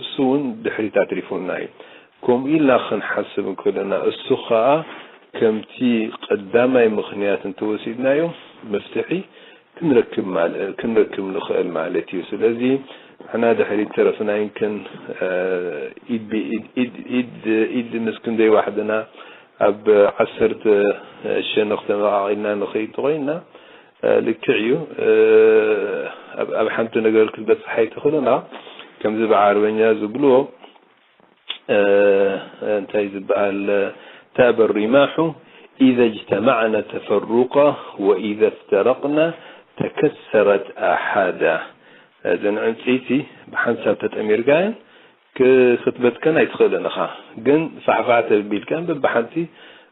እሱ እውን ድሕሪት ኣትሪፉና እዩ። ከምኡ ኢልና ክንሓስብ እንከለና እሱ ኸኣ ከምቲ ቀዳማይ ምኽንያት እንተወሲድናዮ መፍትሒ ክንረክብ ማለ- ክንረክብ ንኽእል ማለት እዩ። ስለዚ ንሕና ድሕሪት ተረፍና ይንክን ኢድ ብኢድ ኢድ ኢድ ኢድ ምስ ክንደይ ዋሕድና ኣብ ዓሰርተ ሸነኽ ተመቓቒልና ንኸይድ ተኾይንና ልክዕ እዩ። ኣብ ሓንቲ ነገር ክትበጽሕ ኣይትኽእልን ከምዚ ብዓረበኛ ዝብልዎ እንታይ ዝበሃል تأبى الرماح إذا اجتمعن تفرقا وإذا افترقن تكسرت آحادا እዘን ዕንፀይቲ ብሓንሳብ ተጠሚርካየን ክትበትከን ኣይትኽእልን ኢኻ። ግን ፋሕፋሕ ተቢልካን በብሓንቲ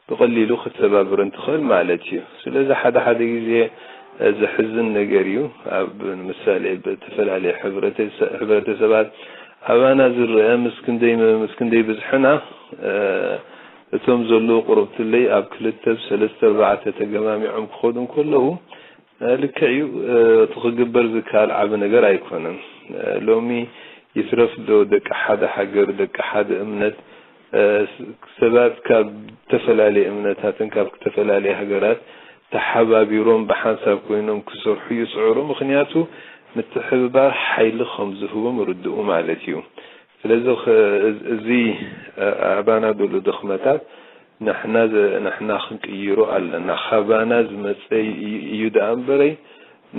ብቐሊሉ ክትሰባብረን ትኽእል ማለት እዩ። ስለዚ ሓደ ሓደ ግዜ ዘሕዝን ነገር እዩ። ኣብ ንምሳሌ ብተፈላለየ ሕብረተሰባት ኣባና ዝረአ ምስ ክንደይ ምስ ክንደይ ብዝሕና እቶም ዘለዉ ቁሩብትለይ ኣብ ክልተ ሰለስተ ኣርባዕተ ተገማሚዖም ክኸዱ እንከለዉ ልክዕ እዩ። እቲ ክግበር ዝከኣል ዓቢ ነገር ኣይኮነን። ሎሚ ይትረፍ ዶ ደቂ ሓደ ሃገር ደቂ ሓደ እምነት ሰባት ካብ ዝተፈላለየ እምነታትን ካብ ዝተፈላለየ ሃገራት ተሓባቢሮም ብሓንሳብ ኮይኖም ክሰርሑ ይጽዕሩ። ምኽንያቱ ምትሕብባር ሓይሊ ከም ዝህቦም ርድኡ ማለት እዩ። ስለዚ እዚ ኣባና ዘሎ ድኽመታት ንሕና ንሕና ክንቅይሮ ኣለና። ካባና ዝመጸ እዩ ደኣ እምበረይ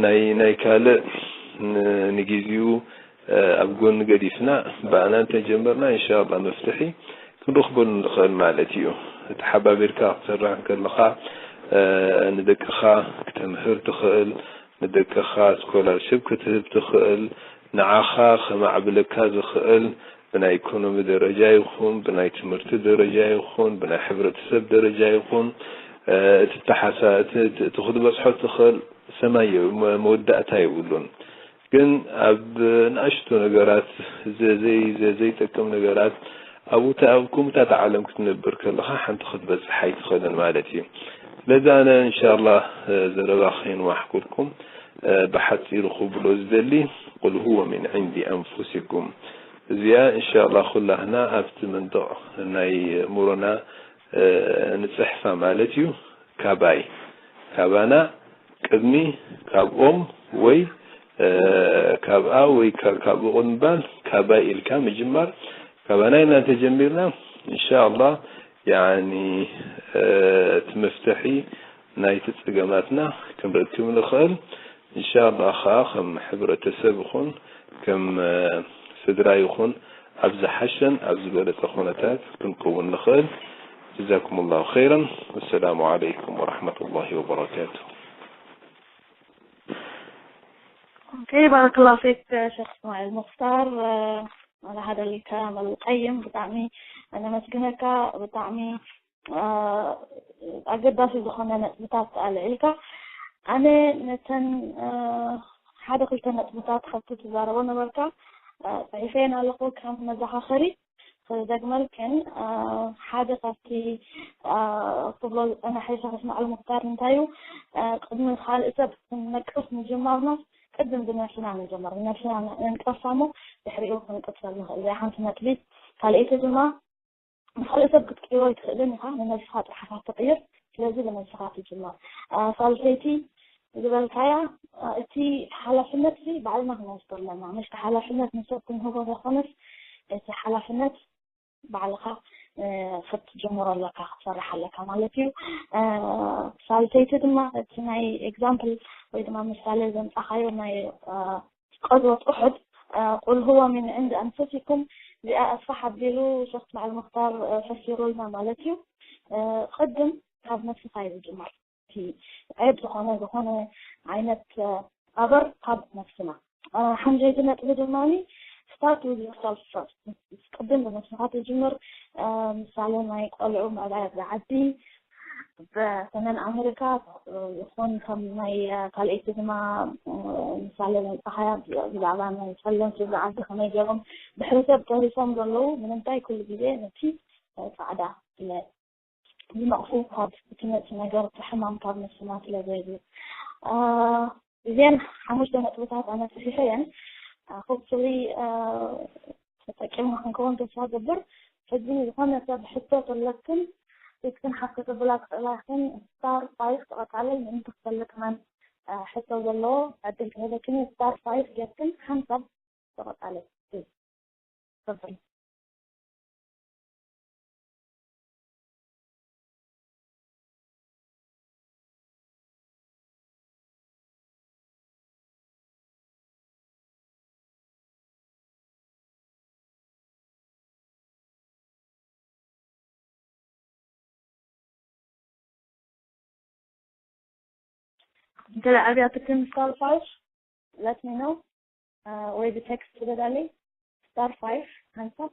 ናይ ናይ ካልእ ንግዜኡ ኣብ ጎኒ ገዲፍና ብኣና እንተጀመርና እንሻላ መፍትሒ ክንረኽበሉ ንኽእል ማለት እዩ። ተሓባቢርካ ክትሰርሕ እንከለኻ ንደቅኻ ክተምህር ትኽእል፣ ንደቅኻ ስኮላርሽፕ ክትህብ ትኽእል፣ ንዓኻ ከማዕብለካ ዝኽእል ብናይ ኢኮኖሚ ደረጃ ይኹን ብናይ ትምህርቲ ደረጃ ይኹን ብናይ ሕብረተሰብ ደረጃ ይኹን እቲ ተሓሳ እቲ ክትበፅሖ ትኽእል ሰማይ መወዳእታ የብሉን። ግን ኣብ ንኣሽቱ ነገራት ዘይጠቅም ነገራት ኣብኡ ኣብ ከምኡታት ዓለም ክትነብር ከለኻ ሓንቲ ክትበፅሕ ኣይትኽእልን ማለት እዩ። ስለዚ ኣነ እንሻላ ዘረባ ከይንዋሕኩልኩም ብሓፂሩ ክብሎ ዝደሊ ቁል ሁወ ሚን ዕንዲ ኣንፉሲኩም እዚኣ እንሻላ ኩላህና ኣብቲ መንደቕ ናይ እምሮና ንፅሕፋ ማለት እዩ። ካባይ ካባና ቅድሚ ካብኦም ወይ ካብኣ ወይ ካብኡ ምባል ካባይ ኢልካ ምጅማር ካባና ኢና እንተጀሚርና እንሻላ ያኒ እቲ መፍትሒ ናይቲ ጸገማትና ክንረክብ ንኽእል። እንሻላ ኸዓ ከም ሕብረተሰብ ይኹን ከም ስድራ ይኹን ኣብ ዝሓሸን ኣብ ዝበለጸ ኩነታት ክንከውን ንኽእል። ጀዛኩም ላሁ ኸይረን። ወሰላሙ ዓለይኩም ወረሕመቱላሂ ወበረካቱ። ኦኬ፣ ባረከላሁ ፊክ ሸኽ እስማኤል ሙኽታር። ኣላ ሃደሊካ መል ቀይም ብጣዕሚ ነመስግነካ። ብጣዕሚ ኣገዳሲ ዝኾነ ነጥብታት ኣልዒልካ። ኣነ ነተን ሓደ ክልተ ነጥብታት ካብቲ ትዛረቦ ነበርካ ፅሒፈየን ኣለኹ ከም መዘኻኸሪ ክደግመልክን። ሓደ ካብቲ ክብሎ ዝፀናሐ ሸኽ እስማዕል ሙክታር እንታይ እዩ፣ ቅድሚ ካልእ ሰብ ክንነቅፍ ምጅማርና ቅድም ብነብስና ንጀምር። ብነብስና ንንቀፋ እሞ ድሕሪኡ ክንቅፀል ንኽእል። እዚኣ ሓንቲ ነጥቢ። ካልኣይቲ ድማ ንኻልእ ሰብ ክትቅይሮ ኣይትኽእልን ኢኻ፣ ንነብስኻ ጥራሕ ኢኻ ትቕይር። ስለዚ ብነብስኻ ትጅምር። ሳልሰይቲ ዝበልካያ እቲ ሓላፍነት እዚ ባዕልና ክንወስዶ ኣለና። ምሽቲ ሓላፍነት ንሰብ ክንህቦ ዘይኮነስ እቲ ሓላፍነት ባዕልኻ እ፣ ክትጅምሮ ኣለካ፣ ክትሰርሕ ኣለካ ማለት እዩ። እ፣ ሳልሰይቲ ድማ እቲ ናይ ኤግዛምፕል ወይ ድማ ምሳሌ ዘምጻኻዮ ናይ፣ እ፣ ቀዝወት ኡሑድ፣ እ፣ ቁል ሁወ ሚን ዕንድ ኣንፉሲኩም፣ እዚኣ ኣስፋሕ ኣቢሉ ሸኽ መዓል ሙኽታር፣ እ፣ ፈሲሩልና ማለት እዩ። እ፣ ቅድም ካብ ነፍስኻ እዩ ዝጅመር። እቲ ዔብ ዝኾነ፣ ዝኾነ ዓይነት፣ እ፣ ኣበር ካብ ነፍስና። እ፣ ሓምሸይቲ ነጥቢ ድማ start with yourself first። ቅድም ብነፍስኻ ትጅምር። እ፣ ምሳሌ ናይ ቆልዑ ምዕባይ ኣብዛ ዓዲ፣ ብሰሜን ኣሜሪካ፣ እ፣ ይኹን ከም ናይ፣ እ፣ ካልኣይቲ ድማ፣ እ፣ ምሳሌ ናይ ጸሓያ ብዛዕባ ናይ ጸለምቲ ኣብዚ ዓዲ ከመይ ገይሮም ብሕብረተሰብ ተሪፎም ዘለዉ፣ ንምንታይ ኩሉ ግዜ ነቲ፣ እ፣ ጻዕዳ ስለ ዝነቕፉ፣ ካብ እቲ መጽእ ነገር እቲ ሕማም ካብ ነፍስና ስለ ዘየድሊ። እ፣ እዘን ሓሙሽተ ነጥብታት ኣነ ጽሒፈ እየን። እ፣ ሆፕፉሊ፣ እ፣ ተጠቂምና ክንከውን ተስፋ ገብር። ሕጂ ዝኾነ ሰብ ሕቶ ተለክን፣ ፊትክን ሓፍ ክትብላ ትኽእላ ኢኽን። ስታር ፋይፍ ተቐጻለይ ምእንቲ ክፈልጥ መን፣ እ፣ ሕቶ ዘለዎ ዕድል ክህበክን እዩ። ስታር ፋይፍ ጌርክን ሓንሳብ ተቐጻለይ። ተፈል። እንተ ኣብያትክን ስታር ፋይፍ፣ let me know። እ፣ ወይ ብቴክስት ግበራለይ። ስታር ፋይፍ ሓንሳብ።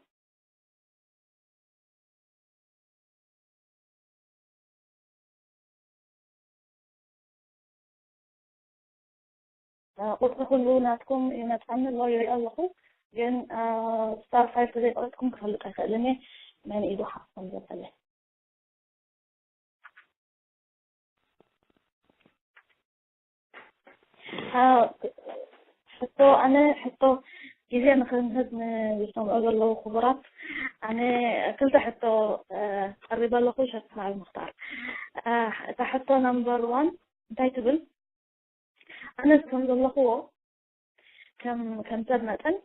እ፣ ቁጽሪ ኩሉ ናትኩም ይመጽኣኒ ኣሎ፣ ይሪኦ ኣለኹ። ግን፣ እ፣ ስታር ፋይፍ ተዘይቆረጽኩም ክፈልጥ ኣይክእልን እየ። መን ኢዱ ሓፍ ከም ዘበለ። እ፣ ሕቶ፣ ኣነ ሕቶ ግዜ ንክንህብ ንዝሰምዑ ዘለዉ ክቡራት፣ ኣነ ክልተ ሕቶ፣ እ፣ ቀሪበ ኣለኹ፣ ሸክ መዓል ምኽታር። እ፣ እታ ሕቶ ነምበር ዋን እንታይ ትብል? ኣነስ ከም ዘለኽዎ ከም፣ ከም ሰብ መጠን፣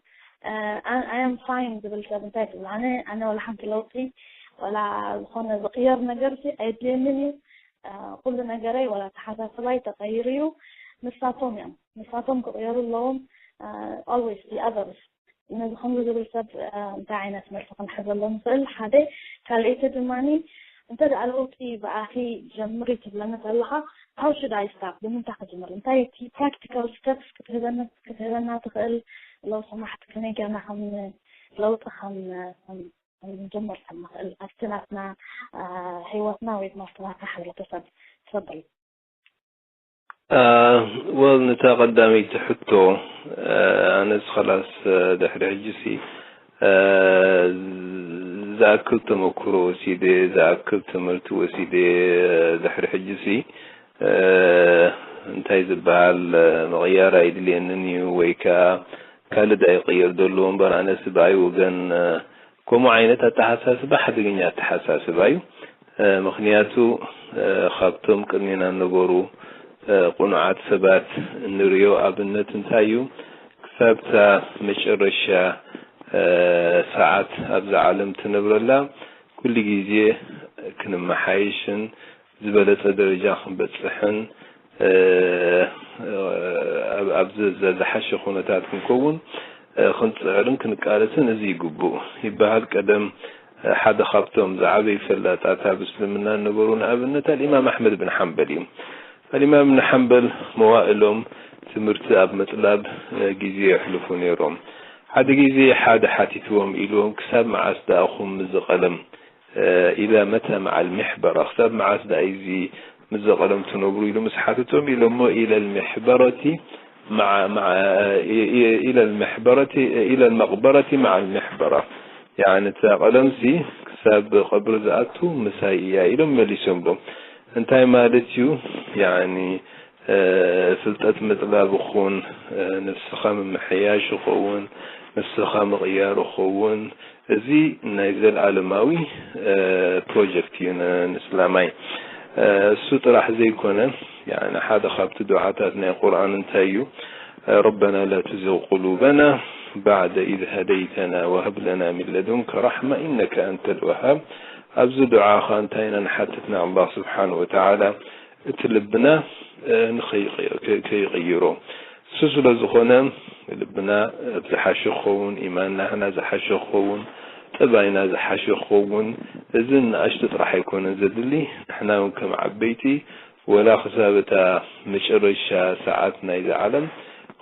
እ፣ ኣን-፣ I am fine ዝብል ሰብ እንታይ ትብል? ኣነ፣ ኣነ ዋላ ሓንቲ ለውጢ ዋላ ዝኾነ ዝቕየር ነገር ሲ ኣየድልየንን እዩ። እ፣ ኩሉ ነገረይ ዋላ ኣተሓሳስባይ ተቐይሩ እዩ። ንሳቶም እዮም። ንሳቶም ክቕየሩ ኣለዎም። እ፣ always the others። ነዚ ከምዚ ዝብል ሰብ፣ እ፣ እንታይ ዓይነት መልሲ ክንሕዘሉ ንኽእል? ሓደ። ካልኣይቲ ድማኒ፣ እንተ ደኣ ለውጢ ብኣኺ ጀምሪ ትብለኒ ከለኻ፣ how should I start? ብምንታይ ክጅምር? እንታይ እቲ ፕራክቲካል ስቴፕስ ክትህበና፣ ክትህበና ትኽእል? ለው ሰማሕቲ ከመይ ጌርና ከም ለውጢ ከም፣ ከም፣ ከም ንጀምር ከም ንኽእል ኣብቲ ናትና፣ እ፣ ህይወትና ወይ ድማ ኣብቲ ናትና ሕብረተሰብ። ትፈደል። እ፣ ወል፣ ነታ ቀዳመይቲ ሕቶ፣ እ፣ ኣነስ ኸላስ፣ እ፣ ድሕሪ ሕጂሲ፣ እ፣ ዝኣክል ተመክሮ ወሲደ፣ ዝኣክል ትምህርቲ ወሲደ፣ እ፣ ድሕሪ ሕጂሲ፣ እ፣ እንታይ ዝበሃል፣ እ፣ ምቕያር ኣይድልየንን እዩ ወይ ከኣ ካልእ ዳኣ ይቕየር ዘሎ እምበር፣ ኣነስ ብኣይ ወገን፣ እ፣ ከምኡ ዓይነት ኣተሓሳስባ ሓደገኛ ኣተሓሳስባ እዩ። እ፣ ምኽንያቱ፣ እ፣ ካብቶም ቅድሜና ዝነበሩ፣ እ፣ ቅኑዓት ሰባት እንርእዮ ኣብነት እንታይ እዩ? ክሳብ እታ መጨረሻ፣ እ፣ ሰዓት ኣብዛ ዓለም ትነብረላ፣ ኩሉ ግዜ ክንመሓየሽን ዝበለጸ ደረጃ ክንበጽሕን፣ እ፣ ኣብ፣ ኣብ ዝ-፣ ዝ-፣ ዝሓሸ ኩነታት ክንከውን፣ እ፣ ክንጽዕርን ክንቃለስን እዚ ይግብኡ ይበሃል። ቀደም፣ እ፣ ሓደ ካብቶም ዝዓበዩ ፈላጣት ኣብ እስልምና ዝነበሩ ንኣብነት ኣልኢማም ኣሕመድ ብን ሓንበል እዩ። ኣልኢማም ብን ሓንበል መዋእሎም ትምህርቲ ኣብ ምጥላብ፣ እ፣ ግዜ የሕልፉ ነይሮም። ሓደ ግዜ ሓደ ሓቲትዎም ኢልዎም፣ ክሳብ መዓስ ደኣኹም ምዚ ቀለም እ፣ ኢላ መተ መዓል ምሕበራ፣ ክሳብ መዓስ ደኣ እዚ ምስ ዘቐለም ትነብሩ ኢሉ ምስ ሓተቶም ኢሎሞ ኢለ ልምሕበረቲ መዓ፣ መዓ፣ ኢ-፣ ኢ-፣ ኢለ ልምሕበረቲ፣ ኢለ ልመቕበረቲ መዓ ልምሕበራ። ያዕኒ እታ ቀለምሲ ክሳብ ቀብሪ ዝኣቱ ምሳይ እያ ኢሎም መሊሶምሎም። እንታይ ማለት እዩ? ያዕኒ እ፣ ፍልጠት ምጥላብ ይኹን፣ እ፣ ንስኻ ምምሕያሽ ይኸውን፣ ንስኻ ምቕያር ይኸውን፣ እዚ ናይ ዘለኣለማዊ፣ እ፣ ፕሮጀክት እዩ ን-፣ ንእስላማይ። እ፣ እሱ ጥራሕ ዘይኮነ፣ ያዕኒ ሓደ ካብቲ ዱዓታት ናይ ቁርኣን እንታይ እዩ? እ፣ ረበና ላ ቱዝግ ቁሉበና ባዕደ ኢዝ ሃደይተና ወሀብ ለና ሚን ለዱንከ ረሕማ ኢነከ ኣንተል ወሃብ። ኣብዚ ዱዓ ኸዓ እንታይ ኢና ንሓትት ንኣላህ ስብሓን ወተዓላ? እቲ ልብና፣ እ፣ ንኸይቕ-፣ ከ-፣ ከይቕይሮ። እሱ ስለ ዝኾነ ልብና ኣብ ዝሓሸ ክኸውን፣ ኢማን ናህና ዝሓሸ ክኸውን፣ ጠባይና ዝሓሸ ክኸውን፣ እዚ ንኣሽቱ ጥራሕ ኣይኮነን ዘድሊ። ንሕና እውን ከም ዓበይቲ ወላ ክሳብ እታ መጨረሻ ሰዓት ናይዛ ዓለም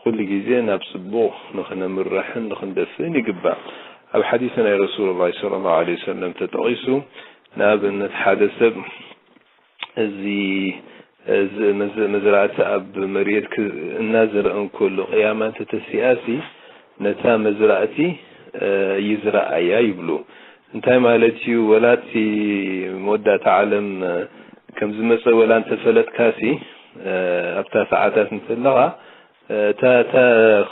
ኩሉ ግዜ ናብ ጽቡቕ ንኽነምርሕን ንኽንደፍእን ይግባእ። ኣብ ሓዲስ ናይ ረሱሉላህ ሰለላሁ ዐለይሂ ወሰለም ተጠቒሱ፣ ንኣብነት ሓደ ሰብ እዚ፣ እዚ መዝ-፣ መዝራእቲ ኣብ መሬት ክ-፣ እናዘርአ እንከሎ ቅያማ እንተተሲኣሲ ነታ መዝራእቲ፣ እ፣ ይዝርኣያ ይብሉ። እንታይ ማለት እዩ? ወላ እቲ መወዳእታ ዓለም፣ እ፣ ከም ዝመጸ ወላ እንተፈለጥካሲ፣ እ፣ ኣብታ ሰዓታት እንተለኻ፣ እ፣ እታ፣ እታ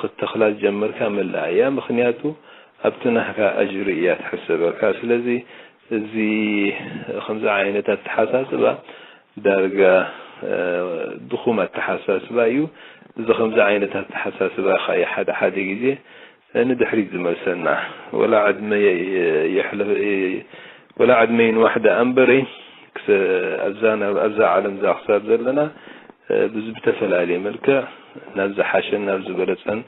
ክትተኽላ ዝጀመርካ መላእ እያ። ምኽንያቱ ኣብቲ ናህካ ኣጅሪ እያ ትሕሰበካ። ስለዚ እዚ ከምዚ ዓይነት ኣተሓሳስባ ዳርጋ፣ እ፣ ድኹም ኣተሓሳስባ እዩ። እዚ ከምዚ ዓይነት ኣተሓሳስባ ኸኣ ሓደ ሓደ ግዜ ንድሕሪት ዝመልሰና። ወላ ዕድመ የ-፣ የሕለ-፣ ወላ ዕድመ ይንዋሕ ደኣ እምበረይ፣ ክሰ-፣ ኣብዛ ናብ-፣ ኣብዛ ዓለም እዛ ክሳብ ዘለና፣ እ፣ ብዝ-፣ ብተፈላለየ መልክዕ ናብ ዝሓሸን ናብ ዝበለጸን፣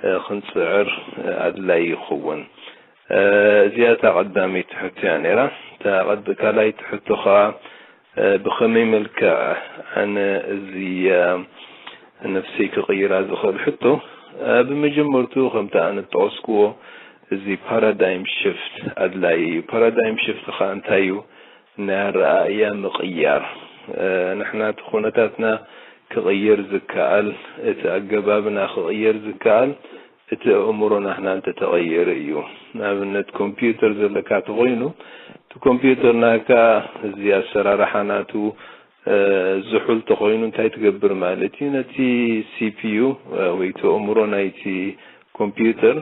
እ፣ ክንጽዕር፣ እ፣ ኣድላዪ ይኸውን። እ፣ እዚኣ እታ ቀዳመይቲ ሕቶ እያ ነይራ። እታ ቀድ-፣ ካልኣይቲ ሕቶ ኸኣ፣ እ፣ ብኸመይ መልክዕ ኣነ እዚ፣ እ፣ ነፍሰይ ክቕይራ ዝኽእል ሕቶ፣ እ፣ ብመጀመርቱ ከምቲ ኣነ ዝጠቐስክዎ እዚ ፓራዳይም ሽፍት ኣድላዪ እዩ። ፓራዳይም ሽፍት ኸኣ እንታይ እዩ? ናይ ኣረኣእያ ምቕያር። እ፣ ንሕና እቲ ኩነታትና ክቕየር ዝከኣል፣ እቲ ኣገባብና ክቕየር ዝከኣል፣ እቲ ኣእምሮ ናህና እንተተቐየረ እዩ። ንኣብነት ኮምፒውተር ዘለካ ተኾይኑ፣ እቲ ኮምፒውተር ናካ እዚ ኣሰራርሓ ናቱ፣ እ፣ ዝሑል ተኾይኑ እንታይ ትገብር ማለት እዩ? ነቲ ሲ ፒ ዩ፣ እ፣ ወይ እቲ ኣእምሮ ናይቲ ኮምፒውተር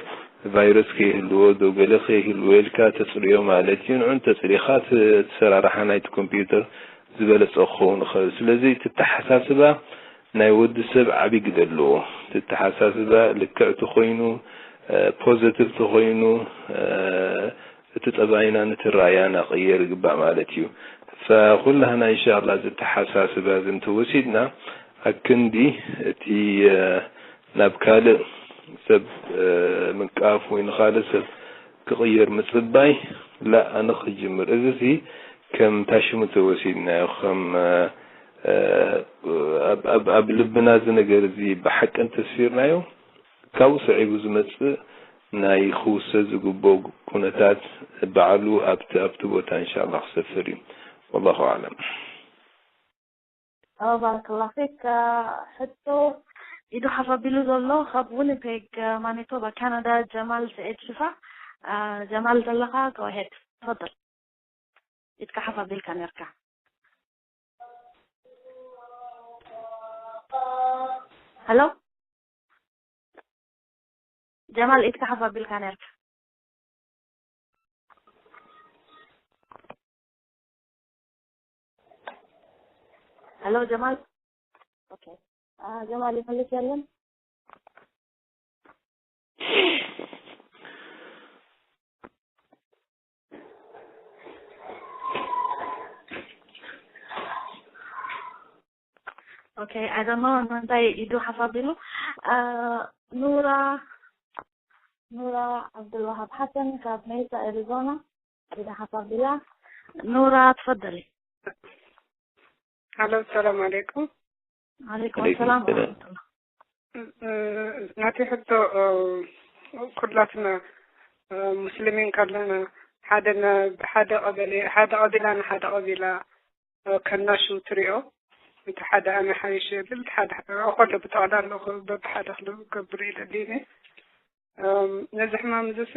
ቫይረስ ከይህልዎ ዶ ገለ ከይህልዎ ኢልካ ተጽርዮ ማለት እዩ። ንዑ እንተጽሪኻ እቲ ኣሰራርሓ ናይቲ ኮምፒውተር ዝበለጸ ክኸውን ይኽእል። ስለዚ እቲ ኣተሓሳስባ ናይ ወዲ ሰብ ዓቢ ግደ ኣለዎ። እቲ ኣተሓሳስባ ልክዕ ተኾይኑ፣ እ፣ ፖዘቲቭ ተኾይኑ፣ እ፣ እቲ ጠባይና ነቲ ራእያና ክቕየር ይግባእ ማለት እዩ። ፈኩላህና ኢንሻኣላህ እዚ ኣተሓሳስባ እዚ እንተወሲድና ኣክንዲ እቲ፣ እ፣ ናብ ካልእ ሰብ፣ እ፣ ምንቃፍ ወይ ንኻልእ ሰብ ክቕየር ምጽባይ፣ ላ፣ ኣነ ክጅምር። እዚ ሲ ከም ታሽሙ ተወሲድናዮ፣ ከም፣ እ፣ እ፣ ኣብ፣ ኣብ፣ ኣብ ልብና እዚ ነገር እዚ ብሓቂ እንተስፊርናዮ፣ ካብኡ ሰዒቡ ዝመጽእ ናይ ክውሰድ ዝግብኦ ኩነታት ባዕሉ ኣብቲ፣ ኣብቲ ቦታ ኢንሻላህ ክሰፍር እዩ። ወላሁ ኣዕለም። ባረከላሁ ፊክ። ሕቶ ኢዱ ሓፍ ኣቢሉ ዘሎ ካብ ዊኒፔግ ማኒቶባ ካናዳ ጀማል ስዒድ ሽፋዕ። ጀማል ዘለኻ go ahead ተፈደል። ኢድካ ሓፍ ኣቢልካ ነርካ። ሄሎ ጀማል ኢድካ ሓፍ ኣቢልካ ነርካ። ሄሎ ጀማል። ኦኬ ጀማል ይመልስ የለን። Okay, I don't know ንምንታይ ኢዱ ሓፍ ኣቢሉ። ኑራ ኑራ ዓብዱልዋሃብ ሓሰን ካብ ሜሳ ኣሪዞና ኢዳ ሓፍ ኣቢላ። ኑራ ትፈደሊ። ሃሎ ሰላም ኣለይኩም። ዓለይኩም ሰላም ወራህመቱላህ። ናቲ ሕቶ ኩላትና ሙስሊሚን ካለና ሓደ ሓደ ቀበሌ ሓደ ቀቢላ ንሓደ ቀቢላ ከናሹ ትሪኦ። እቲ ሓደ ኣነ ሓይሽ ይብል፣ እቲ ሓደ ከሎ ብጠቕላላ በብሓደ ክገብር ይደሊ። ነዚ ሕማም እዚ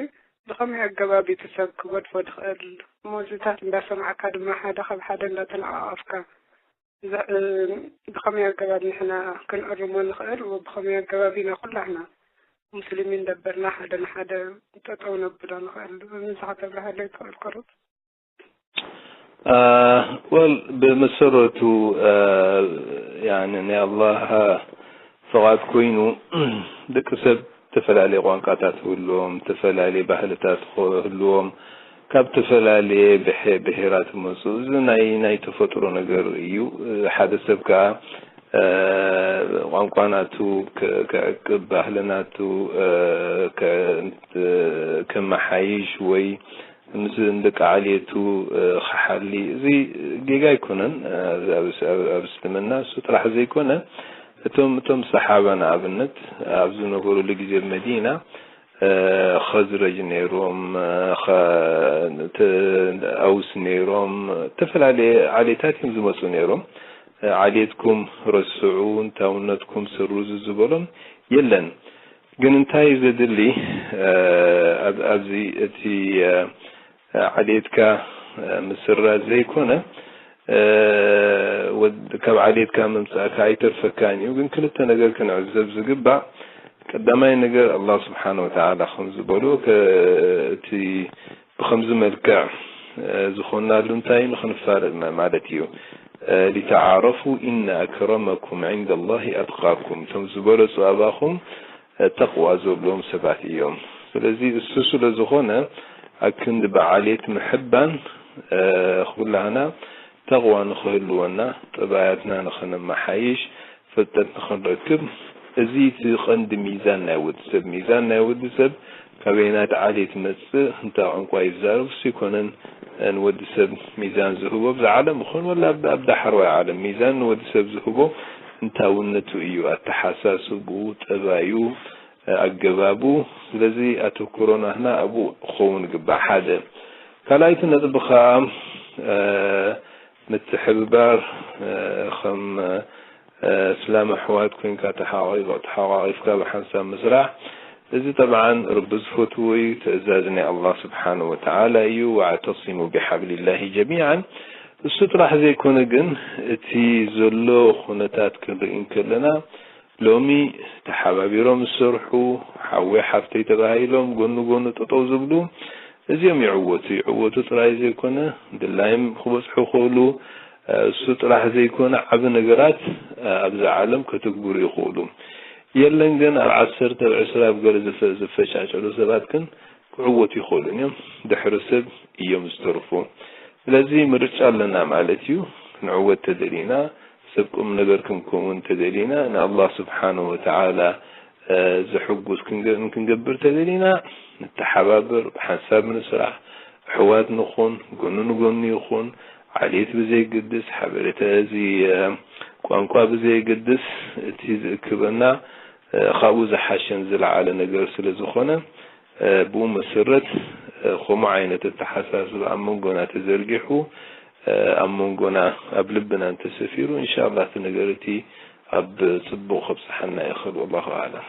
ብኸመይ ኣገባብ እቲ ሰብ ክገድፎ ዝኽእል? ሞዝታት እንዳሰማዕካ ድማ ሓደ ካብ ሓደ እንዳተነቓቐፍካ ብኸመይ ኣገባብ ንሕና ክንእርሞ ንኽእል? ብኸመይ ኣገባብ ኢና ኩላህና ሙስሊሚን ደበርና ሓደ ንሓደ ጠጠው ነብሎ ንኽእል? እዚ ከተብርሃለይ ትኽእል ቅሩብ? ወል ብመሰረቱ ያኒ ናይ ኣላህ ፍቓድ ኮይኑ ደቂ ሰብ ዝተፈላለየ ቋንቋታት ክህልዎም፣ ዝተፈላለየ ባህልታት ክህልዎም፣ ካብ ዝተፈላለየ ብሔ-፣ ብሔራት ይመጹ። እዚ ናይ፣ ናይ ተፈጥሮ ነገር እዩ። ሓደ ሰብ ከኣ፣ እ፣ ቋንቋ ናቱ ከ-፣ ከዕቅብ፣ ባህሊ ናቱ፣ እ፣ ከ-፣ ከመሓይሽ ወይ ምስ ደቂ ዓሌቱ፣ እ፣ ክሓሊ፣ እዚ ጌጋ ኣይኮነን። እ፣ ኣብ፣ ኣብ፣ ኣብ እስልምና እሱ ጥራሕ ዘይኮነ፣ እቶም፣ እቶም ሰሓባ ንኣብነት ኣብ ዝነበሩሉ ግዜ ኣብ መዲና፣ እ፣ ኸዝረጅ ነይሮም፣ እ፣ ኸ-፣ ተ-፣ ኣውስ ነይሮም፣ ዝተፈላለየ ዓሌታት እዮም ዝመጹ ነይሮም። እ፣ ዓሌትኩም ረስዑ፣ እንታውነትኩም ስርዙ ዝበሎም የለን። ግን እንታይ ዘድሊ፣ እ፣ ኣብ-፣ ኣብዚ እቲ፣ እ፣ ዓሌትካ፣ እ፣ ምስራዝ ዘይኮነ፣ እ፣ ወድ-፣ ካብ ዓሌትካ ምምጻእካ ኣይተርፈካን እዩ። ግን ክልተ ነገር ክንዕዘብ ዝግባእ፣ ቀዳማይ ነገር ኣላህ ስብሓነ ወተዓላ ከም ዝበሎ፣ ከ-፣ እቲ ብኸምዚ መልክዕ፣ እ፣ ዝኾንናሉ እንታይ ንኽንፋለጥ ማ-፣ ማለት እዩ። እ፣ ሊተዓረፉ ኢነ ኣክረመኩም ዒንደ ላሂ ኣትቃኩም። እቶም ዝበለጹ ኣባኹም፣ እ፣ ተቕዋ ዘለዎም ሰባት እዮም። ስለዚ እሱ ስለ ዝኾነ፣ ኣብ ክንዲ ብዓሌት ምሕባን፣ እ፣ ኩላህና ተቕዋ ንኽህልወና፣ ጠባያትና ንኽነመሓይሽ፣ ፍልጠት ንኽንረክብ፣ እዚ እቲ ቀንዲ ሚዛን ናይ ወዲ ሰብ። ሚዛን ናይ ወዲ ሰብ ካበየናይ ዓሌት ይመጽእ፣ እንታይ ቋንቋ ይዛረብ፣ እሱ ኣይኮነን ንወዲ ሰብ ሚዛን ዝህቦ። ኣብዚ ዓለም ይኹን ወላ ኣብ፣ ኣብ ዳሕረዋይ ዓለም ሚዛን ንወዲ ሰብ ዝህቦ እንታውነቱ እዩ፣ ኣተሓሳስብኡ፣ ጠባዩ፣ ኣገባቡ። ስለዚ ኣተኩሮ ናህና ኣብኡ ክኸውን ይግባእ። ሓደ። ካልኣይቲ ነጥቢ ኸኣ፣ እ፣ ምትሕብባር፣ እ፣ ከም፣ እ፣ እስላም ኣሕዋት ኮይንካ ተሓቋቒ-፣ ተሓቋቒፍካ ብሓንሳብ ምስራሕ፣ እዚ ጠብዓን ረቢ ዝፈትዎ እዩ፣ ትእዛዝ ናይ ኣላህ ስብሓነ ወተዓላ እዩ፣ "ወዕተሲሙ ቢሓብሊላሂ ጀሚዓን።" እሱ ጥራሕ ዘይኮነ ግን፣ እቲ ዘሎ ኩነታት ክንርኢ እንከለና፣ ሎሚ ተሓባቢሮም ዝሰርሑ፣ ሓወይ ሓፍተይ ተባሂሎም ጎኒ ጎኒ ጠጠው ዝብሉ፣ እዚኦም ይዕወቱ። ይዕወቱ ጥራይ ዘይኮነ፣ ድላዮም ክበጽሑ ይኽእሉ። እሱ ጥራሕ ዘይኮነ፣ ዓቢ ነገራት ኣብዛ ዓለም ከተግብሩ ይኽእሉ። የለን ግን፣ ኣብ ዓሰርተ፣ ኣብ ዕስራ፣ ኣብ ገለ ዝፈ-፣ ዝፈጫጨሉ ሰባት ግን ክዕወቱ ይኽእሉን እዮም። ድሕሪ ሰብ እዮም ዝተርፉ። ስለዚ ምርጫ ኣለና ማለት እዩ። ክንዕወት ተደሊና፣ ሰብ ቁም ነገር ክንከውን ተደሊና፣ ንኣላህ ስብሓነሁ ወተዓላ፣ እ፣ ዘሕጉስ ክንገ-፣ ክንገብር ተደሊና፣ ንተሓባበር፣ ብሓንሳብ ንስራሕ፣ ኣሕዋት ንኹን፣ ጎኒ ንጎኒ ይኹን፣ ዓሌት ብዘይግድስ፣ ሓበሬታ እዚ፣ እ፣ ቋንቋ ብዘይግድስ፣ እቲ ዝእክበና፣ እ፣ ካብኡ ዝሓሸን ዝለዓለ ነገር ስለ ዝኾነ፣ እ፣ ብኡ መሰረት፣ እ፣ ከምኡ ዓይነት ኣተሓሳስባ ኣብ መንጎና ተዘርጊሑ፣ እ፣ ኣብ መንጎና፣ ኣብ ልብና እንተሰፊሩ፣ ኢንሻላህ እቲ ነገር እቲ ኣብ ጽቡቕ ከብጽሓና ይኽእል። ወላሁ ኣዕለም።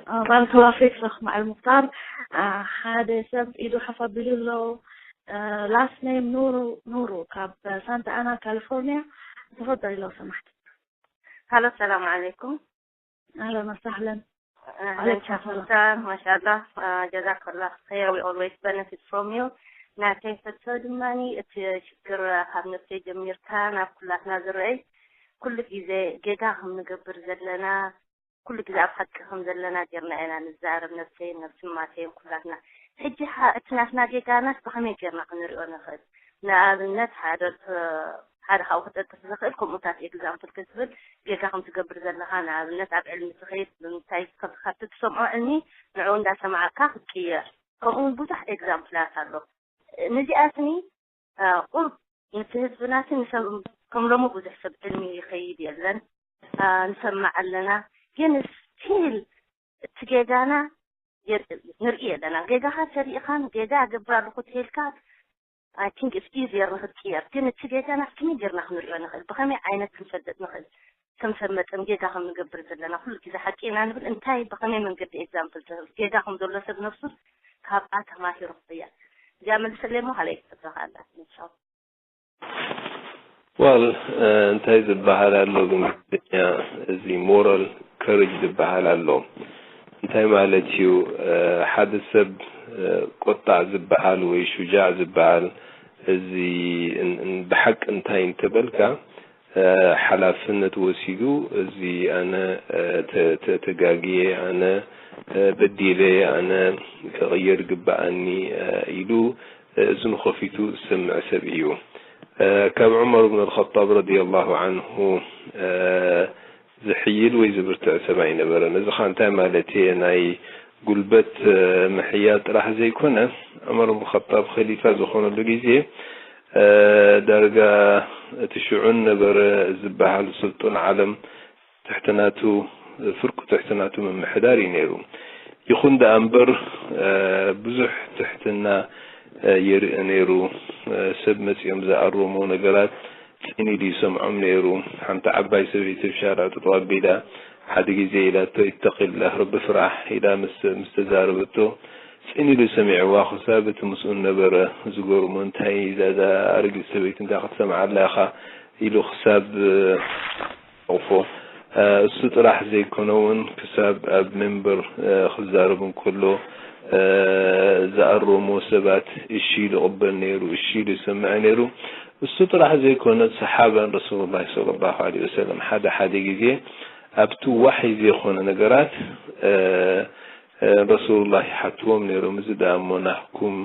آه، بارك الله فيك شيخ مع المختار. آه، ሓደ ሰብ ኢዱ ሓፍ ኣቢሉ ኣሎ። آه، last name ኑሩ፣ ኑሩ ካብ ሳንታ ኣና ካሊፎርኒያ። تفضلي لو سمحت. هلا، السلام عليكم. اهلا وسهلا. اهلا شيخ مختار، ما شاء الله. آه، جزاك الله خير. We always benefit from you. ናተይ ሕቶ ድማ እቲ ሽግር ካብ ነብሰይ ጀሚርካ ናብ ኩላትና ዝረኣይ ኩሉ ግዜ ጌጋ ከም ንገብር ዘለና ኩሉ ግዜ ኣብ ሓቂ ከም ዘለና ጌርና ኢና ንዛረብ፣ ነብሰይን ነብሲ ማተይን ኩላትና። ሕጂ ኸኣ እቲ ናትና ጌጋናስ ብኸመይ ጌርና ክንሪኦ ንኽእል? ንኣብነት ሓደ ሓደ ካብኡ ክጠቅስ ዝኽእል ከምኡታት ኤግዛምፕል ክትብል ጌጋ ከም ትገብር ዘለኻ ንኣብነት ኣብ ዕልሚ ትኸይድ ብምንታይ ካብቲ ትሰምዖ ዕልሚ ንዕኡ እንዳሰማዕካ ክትቅየር ከምኡ እውን ብዙሕ ኤግዛምፕላት ኣሎ። ነዚኣትኒ ቁሩብ ነቲ ህዝብናሲ ንሰብ ከም ሎሚ ብዙሕ ሰብ ዕልሚ ይኸይድ የለን ንሰምዕ ኣለና ግን ስቲል እቲ ጌጋና ንርኢ ኣለና ጌጋኻ ሰሪእኻን ጌጋ እገብር ኣለኹ ተይልካ I think it's easier ንኽትቅየር ግን እቲ ጌጋና ከመይ ጌርና ክንሪኦ ንኽእል ብኸመይ ዓይነት ክንፈልጥ ንኽእል ከም ሰብ መጠን ጌጋ ከም ንገብር ዘለና ኩሉ ግዜ ሓቂ ኢና ንብል እንታይ ብኸመይ መንገዲ ኤግዛምፕል ትህብ ጌጋ ከም ዘሎ ሰብ ነብሱ ካብኣ ተማሂሩ ክቕየር እዚኣ መልሰለይ እሞ ካልኣይ ክትረኻ ኣላ ንሻው ዋል እንታይ ዝበሃል ኣሎ ብእንግሊዝኛ እዚ ሞራል ከሬጅ ዝበሃል ኣሎ እንታይ ማለት እዩ ሓደ ሰብ ቆጣዕ ዝበሃል ወይ ሹጃዕ ዝበሃል እዚ ብሓቂ እንታይ እንተበልካ ሓላፍነት ወሲዱ እዚ ኣነ ተጋግየ ኣነ በዲለ ኣነ ክቕየር ግባኣኒ ኢሉ እዝኑ ከፊቱ ዝሰምዕ ሰብ እዩ። ካብ ዑመር ብን ኣልኸጣብ ረዲየላሁ ዓንሁ ዝሕይል ወይ ዝብርትዕ ሰብ ኣይነበረን። እዚ ኸዓ እንታይ ማለት እየ? ናይ ጉልበት ምሕያል ጥራሕ ዘይኮነ፣ ዑመር ብን ኸጣብ ኸሊፋ ዝኾነሉ ግዜ ዳርጋ እቲ ሽዑ ነበረ ዝበሃል ስልጡን ዓለም ትሕቲ ናቱ ፍርቁ ትሕቲ ናቱ ምምሕዳር እዩ ነይሩ። ይኹን ደኣ እምበር ብዙሕ ትሕትና የርኢ ነይሩ። ሰብ መጺኦም ዝኣረሞ ነገራት ጽን ኢሉ ይሰምዖም ነይሩ። ሓንቲ ዓባይ ሰበይቲ ኣብ ሻርዕ ጠጠው ኣቢላ ሓደ ግዜ ኢላቶ፣ "ኢተቂላህ፣ ረቢ ፍራሕ" ኢላ ምስ ምስ ተዛረበቶ ጽን ኢሉ ሰሚዕዋ። ክሳብ እቲ ምስኡ ነበረ ዝገርሞ፣ "እንታይ እዛ እዛ ኣረጊት ሰበይቲ እንታይ ክትሰምዓ ኣላ ኢኻ?" ኢሉ ክሳብ ኦፎ እሱ ጥራሕ ዘይኮነ እውን ክሳብ ኣብ መንበር ክዛረብ እንከሎ ዝኣረሞ ሰባት እሺ ኢሉ ይቕበል ነይሩ፣ እሺ ኢሉ ይሰምዕ ነይሩ። እሱ ጥራሕ ዘይኮነ ሰሓባን ረሱሉላህ ሰለላሁ ዐለይሂ ወሰለም ሓደ ሓደ ግዜ ኣብቲ ዋሕይ ዘይኮነ ነገራት ረሱሉላህ ይሓትዎም ነይሮም። እዚ ደኣ እሞ ናህኩም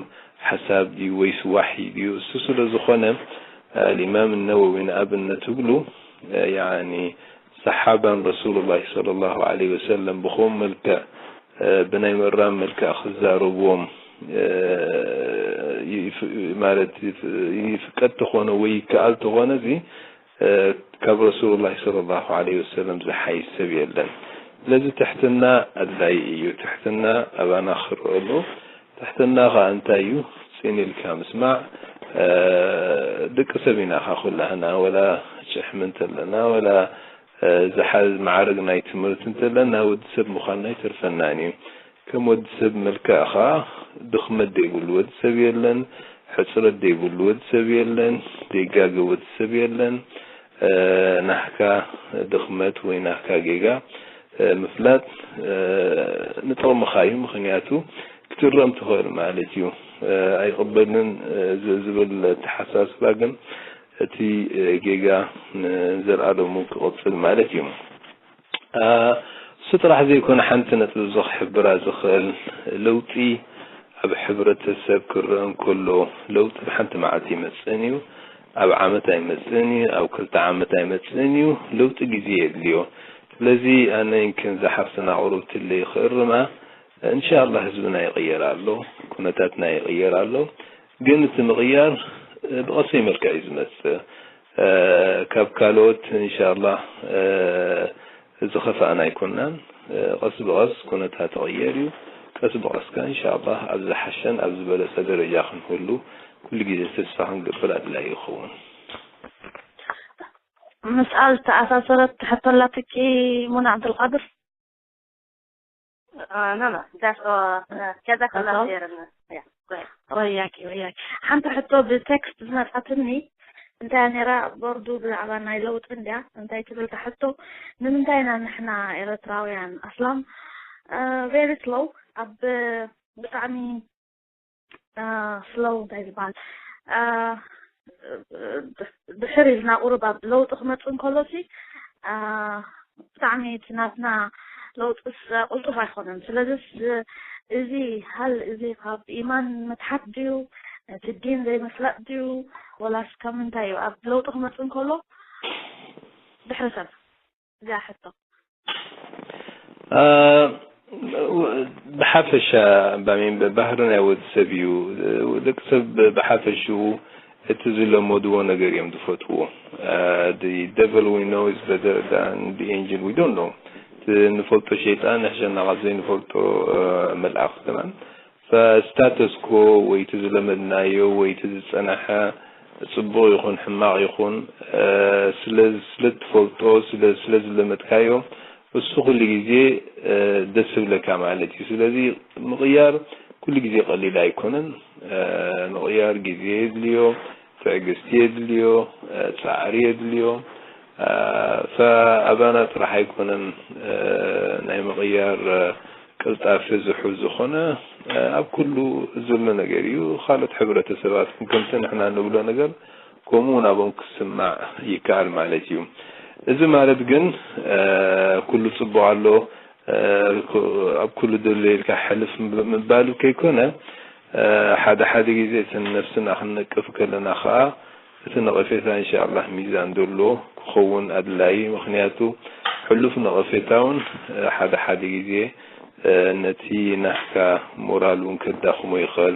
ሓሳብ ድዩ ወይስ ዋሕይ ድዩ? እሱ ስለ ዝኾነ ኣልኢማም ነወዊ ንኣብነት እብሉ ያኒ ሰሓባን ረሱሉላህ ሰለላሁ ዐለይሂ ወሰለም ብኸም መልክዕ ብናይ ምእራም መልክዕ ክዛረብዎም ማለት ይፍቀድ ተኾነ ወይ ይከኣል ተኾነ እዚ ካብ ረሱሉላህ ሰለላሁ ዐለይሂ ወሰለም ዝሓይሽ ሰብ የለን። ስለዚ ትሕትና ኣድላዪ እዩ። ትሕትና ኣባና ክረኣሉ። ትሕትና ኸዓ እንታይ እዩ? ጽን ኢልካ ምስማዕ። ደቂ ሰብ ኢና ኸዓ ኩላህና፣ ወላ ጭሕሚ እንተለና፣ ወላ ዝሓዝ ማዕረግ ናይ ትምህርቲ እንተለና፣ ወዲ ሰብ ምዃንና ኣይተርፈናን እዩ። ከም ወዲ ሰብ መልክዕ ኸዓ ድኽመት ዘይብሉ ወዲ ሰብ የለን፣ ሕጽረት ዘይብሉ ወዲ ሰብ የለን፣ ዘይጋገ ወዲ ሰብ የለን። ናህካ ድኽመት ወይ ናህካ ጌጋ ምፍላጥ ንጥቕምኻ እዩ። ምኽንያቱ ክትእረም ትኽእል ማለት እዩ። ኣይቕበልን ዝብል ኣተሓሳስባ ግን እቲ ጌጋ ንዘልኣለሙ ክቕጽል ማለት እዩ። እሱ ጥራሕ ዘይኮነ ሓንቲ ነጥቢ እዚ ክሕብራ ዝኽእል ለውጢ ኣብ ሕብረተሰብ ክረአ እንከሎ ለውጢ ብሓንቲ መዓልቲ ኣይመጽእን እዩ። ኣብ ዓመት ኣይመጽእን እዩ። ኣብ ክልተ ዓመት ኣይመጽእን እዩ። ለውጢ ግዜ የድልዮ። ስለዚ ኣነ ይምክን እዛ ሓፍትና ቁሩብ ትለይ ክእርማ፣ እንሻላህ ህዝብና ይቕየር ኣሎ፣ ኩነታትና ይቕየር ኣሎ። ግን እቲ ምቕያር ብቐሰይ መልክዕ እዩ ዝመጽእ። ካብ ካልኦት እንሻላህ ዝኸፋእና ኣይኮናን። ቀስ ብቐስ ኩነታት ይቕየር እዩ። ቀስ ብቐስ ከ እንሻላህ ኣብ ዝሓሸን ኣብ ዝበለጸ ደረጃ ክንህሉ ኩሉ ግዜ ተስፋ ክንገብር ኣድላይ ይኸውን። ምስኣ ዝተኣሳሰረት ሕቶ ኣላትኪ ሙና ዓብደልቃድር? ኖ ኖ ጃስት ጀዛከላ ኸይረን። ወያኪ ወያኪ ሓንቲ ሕቶ ብቴክስት ዝመጻትኒ እንታይ ነራ ቦርዱ ብዛዕባ ናይ ለውጢ እንድያ እንታይ ትብል እታ ሕቶ? ንምንታይ ኢና ንሕና ኤረትራውያን ኣስላም ቬሪ ስሎው ኣብ ብጣዕሚ ስሎው እንታይ ዝበሃል ድሕር ኢልና ቁሩብ ኣብ ለውጢ ክመፅእ እንከሎ ሲ ብጣዕሚ እቲ ናትና ለውጥስ ቅልጡፍ ኣይኮነን። ስለዚስ እዚ ሃል እዚ ካብ ኢማን ምትሓት ድዩ እቲ ዲን ዘይምፍላጥ ድዩ ወላስ ካብ ምንታይ እዩ ኣብ ለውጢ ክመፅእ እንከሎ ድሕሪ ሰብ እዚኣ ሕቶ ብሓፈሻ ባሚን ባህሪ ናይ ወዲ ሰብ እዩ። ደቂ ሰብ ብሓፈሽኡ እቲ ዝለመድዎ ነገር እዮም ዝፈትዎ። The devil we know is better than the angel we don't know. እቲ ንፈልጦ ሸይጣን ንሕሸና ካብ ዘይንፈልጦ መልኣኽ ከማን ፈስታተስኮ ወይ እቲ ዝለመድናዮ ወይ እቲ ዝጸናሐ ጽቡቕ ይኹን ሕማቕ ይኹን ስለ ስለ ትፈልጦ ስለ ስለ ዝለመድካዮ እሱ ኩሉ ግዜ ደስ ይብለካ ማለት እዩ። ስለዚ ምቕያር ኩሉ ግዜ ቀሊል ኣይኮነን። ምቕያር ግዜ የድልዮ፣ ትዕግስቲ የድልዮ፣ ጻዕሪ የድልዮ። ፈኣባና ጥራሕ ኣይኮነን ናይ ምቕያር ቅልጣፊ ዝሑ ዝኾነ ኣብ ኩሉ ዘሎ ነገር እዩ። ካልኦት ሕብረተሰባት ከምቲ ንሕና ንብሎ ነገር ከምኡ ናቦም ክስማዕ ይከኣል ማለት እዩ። እዚ ማለት ግን ኩሉ ጽቡቕ ኣሎ ኣብ ኩሉ ደሎ ኢልካ ሕልፍ ምባሉ ከይኮነ፣ ሓደ ሓደ ግዜ እቲ ነፍስና ክንነቅፍ ከለና ከዓ እቲ ነቐፌታ እንሻኣላህ ሚዛን ደሎ ክኸውን ኣድላይ። ምኽንያቱ ሕሉፍ ነቐፌታ እውን ሓደ ሓደ ግዜ ነቲ ናህካ ሞራል እውን ከዳኽሞ ይኽእል።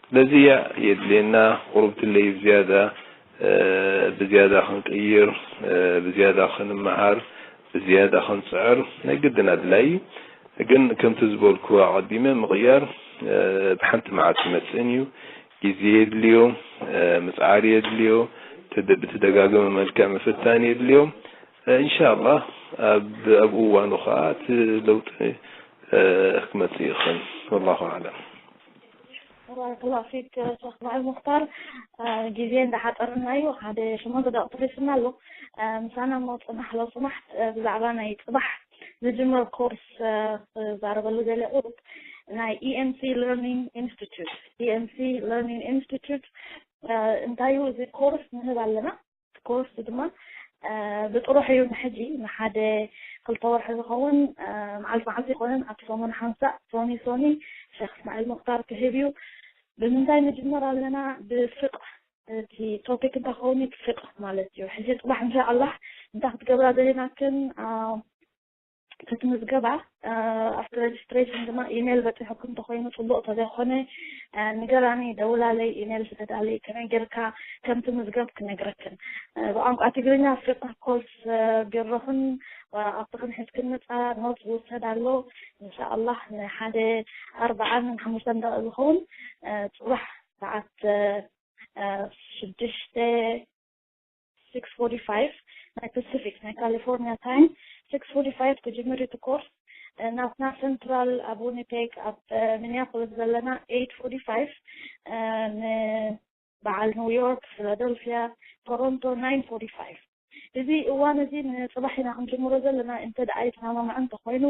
ስለዚ እያ የድልየና ቁሩብ ትለይ ብዝያዳ ብዝያዳ ክንቅይር፣ ብዝያዳ ክንመሃር፣ ብዝያዳ ክንጽዕር ናይ ግድን ኣድላይ እዩ። ግን ከምቲ ዝበልኩ ኣቐዲመ ምቕያር ብሓንቲ መዓልቲ ይመጽእን እዩ። ግዜ የድልዮ፣ ምጽዓር የድልዮ፣ ብትደጋገመ መልክዕ ምፍታን የድልዮ። እንሻላ ኣብ እዋኑ ከዓ እቲ ለውጢ ክመጽእ ይኽእል። ወላሁ ኣዕለም። ባረከላሁ ፊክ ሸኽ በዓል ሙኽታር፣ ግዜ እንዳሓፀረና እዩ። ሓደ ሸሞንተ ደቂቕ ተሪፍና ኣሎ። ምሳና እሞ ፅናሕ ሎ ፅናሕ ብዛዕባ ናይ ፅባሕ ዝጅመር ኮርስ ክዛረበሉ ደልየ ቁሩብ ናይ EMC Learning Institute EMC Learning Institute እንታይ እዩ እዚ ኮርስ ንህብ ኣለና። ኮርስ ድማ ብጥሩሕ እዩ። ንሕጂ ንሓደ ክልተ ወርሒ ዝኸውን መዓልቲ መዓልቲ ይኮነን ኣብቲ ሰሙን ሓምሳእ ሶኒ ሶኒ ሸክ እስማዒል ሙክታር ክህብ እዩ። ብምንታይ ንጅመር ኣለና? ብፍቅ እቲ ቶፒክ እንታይ ከውን እዩ? ብፍቅ ማለት እዩ። ሕጂ ፅባሕ እንሻ ኣላህ እንታይ ክትገብራ ደሊናክን ክትምዝገባ ኣብቲ registration ድማ ኢሜይል በፂሑኩም እንተኮይኑ ፅቡቅ ተዘይኮነ ንገራኒ ደውላለይ ኢሜይል ስደዳለይ ከመይ ጌርካ ከምቲ ምዝገብ ክነግረክን ብቋንቋ ትግርኛ ፍቅር ኮልስ ቢሮኽን ኣብቲ ክንሕዝክን መፃ ኖት ዝውሰድ ኣሎ እንሻኣላህ ንሓደ ኣርባዓን ሓሙሽተን ደቂ ዝኸውን ፅባሕ ሰዓት ሽዱሽተ six forty-five ናይ Pacific ናይ California time six forty-five ክጅምር እቲ ኮርስ ናትና ሰንትራል ኣብ ዊኒፔግ ኣብ ሚኒያፖሊስ ዘለና eight forty-five ንበዓል ኒውዮርክ ፊላደልፊያ ቶሮንቶ nine forty-five እዚ እዋን እዚ ንፅባሕ ኢና ክንጅምሮ ዘለና እንተ ደኣ ይተማማዕ እንተኮይኑ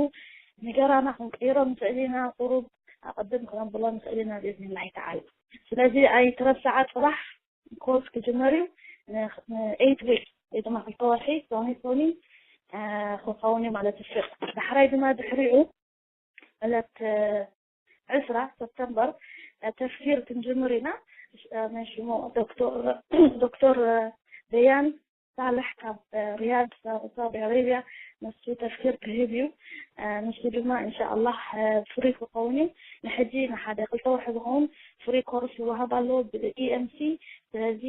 ንገራና ክንቅይሮ ንክእል ኢና ቁሩብ ኣቀድም ክነብሎ ንክእል ኢና ብእዝኒ ላሂ ተዓላ ስለዚ ኣይትረስዓ ፅባሕ ኮርስ ክጅመር እዩ። ን eight week ወይ ድማ ክልተ ወርሒ ሶኒ ሶኒ ክኸውን እዩ ማለት እዩ። ዳሕራይ ድማ ድሕሪኡ ዕለት ዕስራ ሰፕተምበር ተፍሲር ክንጅምር ኢና። መን ሽሙ ዶክተር ዶክተር ደያን ሳልሕ ካብ ሪያድ ሳዑዲ ኣረብያ ንሱ ተፍሲር ክህብ እዩ። ንሱ ድማ እንሻኣላህ ፍሪ ክኸውን እዩ። ንሕጂ ንሓደ ክልተ ወርሒ ዝኸውን ፍሪ ኮርስ ይወሃብ ኣሎ ብኢኤምሲ። ስለዚ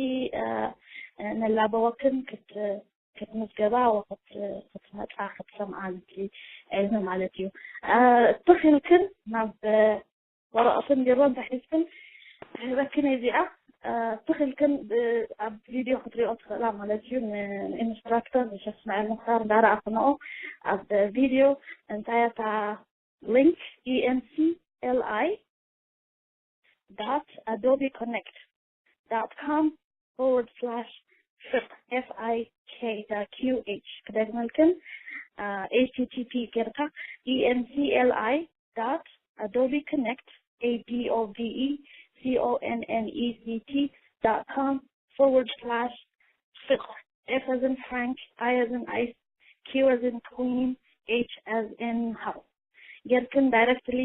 ነላበወክን ክትምዝገባ ክትመፃ ክትሰምዓ ነቲ ዕልሚ ማለት እዩ። ትኽልክን ናብ ወረቐትን ቢሮን ተሒዝክን ክህበክን እየ እዚኣ ትኽልክን ኣብ ቪድዮ ክትሪኦ ትኽእላ ማለት እዩ። ንኢንስትራክተር ንሸክ እስማዒል ሙክታር እንዳረኣኽንኦ ኣብ ቪድዮ እንታይ እታ ሊንክ EMCLI dot adobe connect dot com forward slash fiqh F I Q H ክደግመልክን HTTP ጌርካ EMCLI dot adobe connect A D O B E C O N N E C T dot com forward slash fiqh F as in Frank, I as in ice, Q as in queen, H as in house ጌርክን directly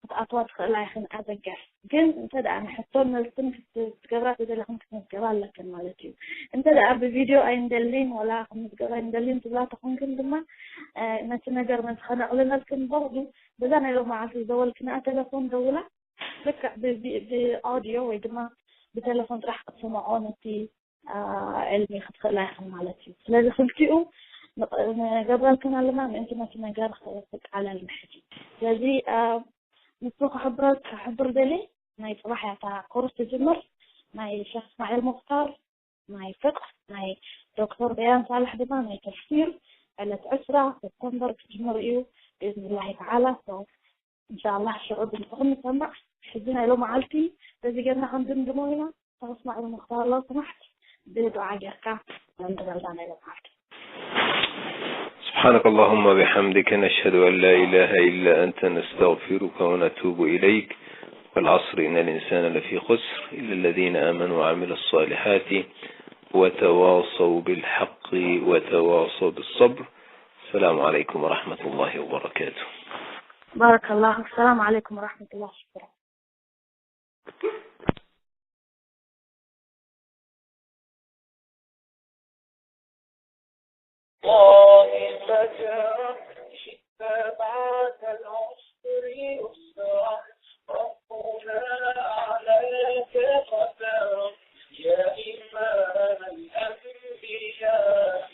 ክትኣትዋ ትኽእላ ኢኽን ኣበገር ግን እንተ ደኣ ንሕቶን መልስን ክትገብራ ተደለኽን ክትምዝገባ ኣለክን ማለት እዩ። እንተ ደኣ ብቪድዮ ኣይንደልን ወላ ክምዝገብ ኣይንደልን ትብላ ተኾንክን ድማ ነቲ ነገር ነቲ ከነቕልለልክን በቕዱ በዛ ናይ ሎመዓልቲ ዝደወልክንኣ ቴሌፎን ደውላ ልክዕ ብኣውዲዮ ወይ ድማ ብቴሌፎን ጥራሕ ክትሰምዖ ነቲ ዕልሚ ክትኽእላ ኢኽን ማለት እዩ። ስለዚ ክልቲኡ ንገብረልክን ኣለና ምእንቲ ነቲ ነገር ክቃለል ንሕጂ። ስለዚ ንሱ ክሕብረል ክሕብር ደሊ ናይ ፅባሕ እያ እታ ኮርስ ትጅምር ናይ ሸክ እስማዒል ሙክታር ናይ ፍቅህ ናይ ዶክተር በያን ሳልሕ ድማ ናይ ተፍሲር ዕለት ዕስራ ሰፕተምበር ክጅምር እዩ ብእዝንላሂ ተዓላ። እንሻላ ሽዑ ድምፅኹም ንሰማዕ። ሕጂ ናይ ሎመዓልቲ በዚ ጌርና ክንድምድሞ ኢና። ሸክ እስማዒል ሙክታር ለው ስማሕት ብዱዓ ጌርካ ንበልዳ ናይ ሎመዓልቲ። سبحانك اللهم وبحمدك نشهد أن لا إله إلا أنت نستغفرك ونتوب إليك والعصر إن الإنسان لفي خسر إلا الذين آمنوا وعملوا الصالحات وتواصوا بالحق وتواصوا بالصبر. السلام عليكم ورحمة الله وبركاته. بارك الله. السلام عليكم ورحمة الله. شكرا. الله فجرا، شئت بعد العسر يسرا، ربنا عليك قدرا، يا إمام الأنبياء،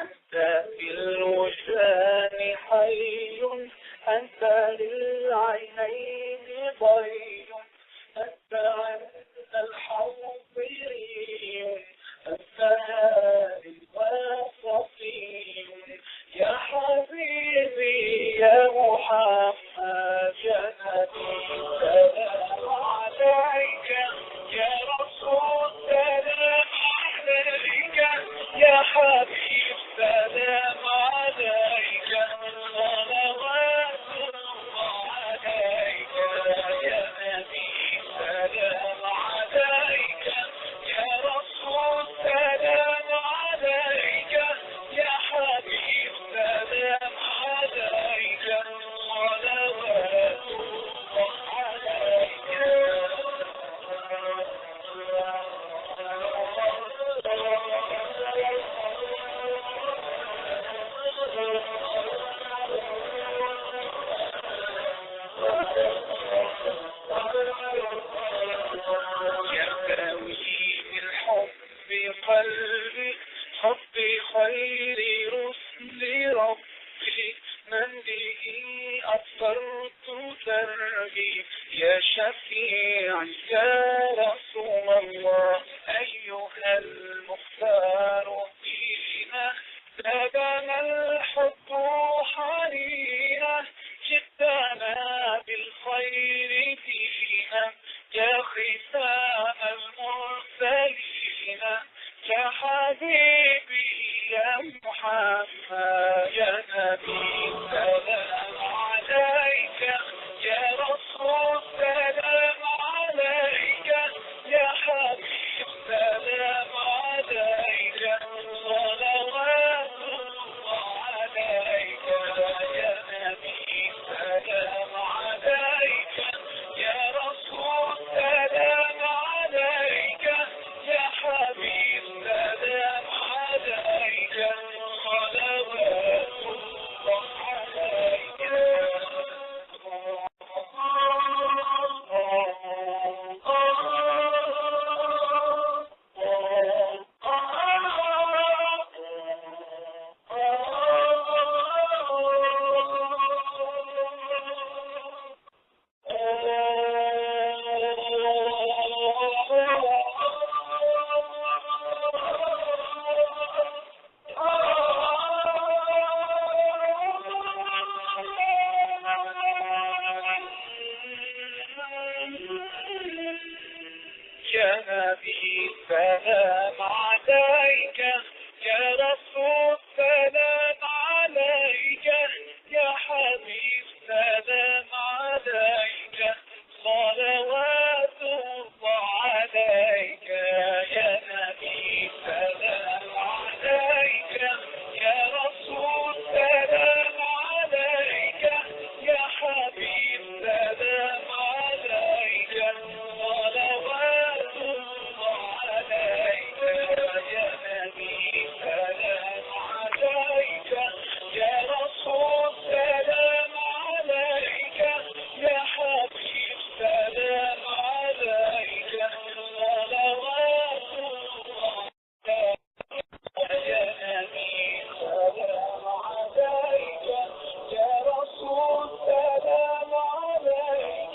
أنت في الوجدان حي، أنت للعينين ضي، أنت عند الحاضرين، أنت هادي وصفي، يا حبيبي يا محمد، يا نبي سلام عليك، يا رسول سلام عليك، يا حبيب سلام عليك، صلوات الله عليك، يا نبي سلام عليك، يا رسول سلام عليك، يا حبيب سلام عليك، صلوات الله عليك. يرتوي بالحب قلبي، حب خير رسل ربي، من به أبصرت دربي، يا شفيعي يا رسول الله، أيها المختار فينا، زادنا الحب حنينا، جئتنا بالخير دينا، يا ختام المرسلين، يا حبيبي يا محمد، يا نبي السلام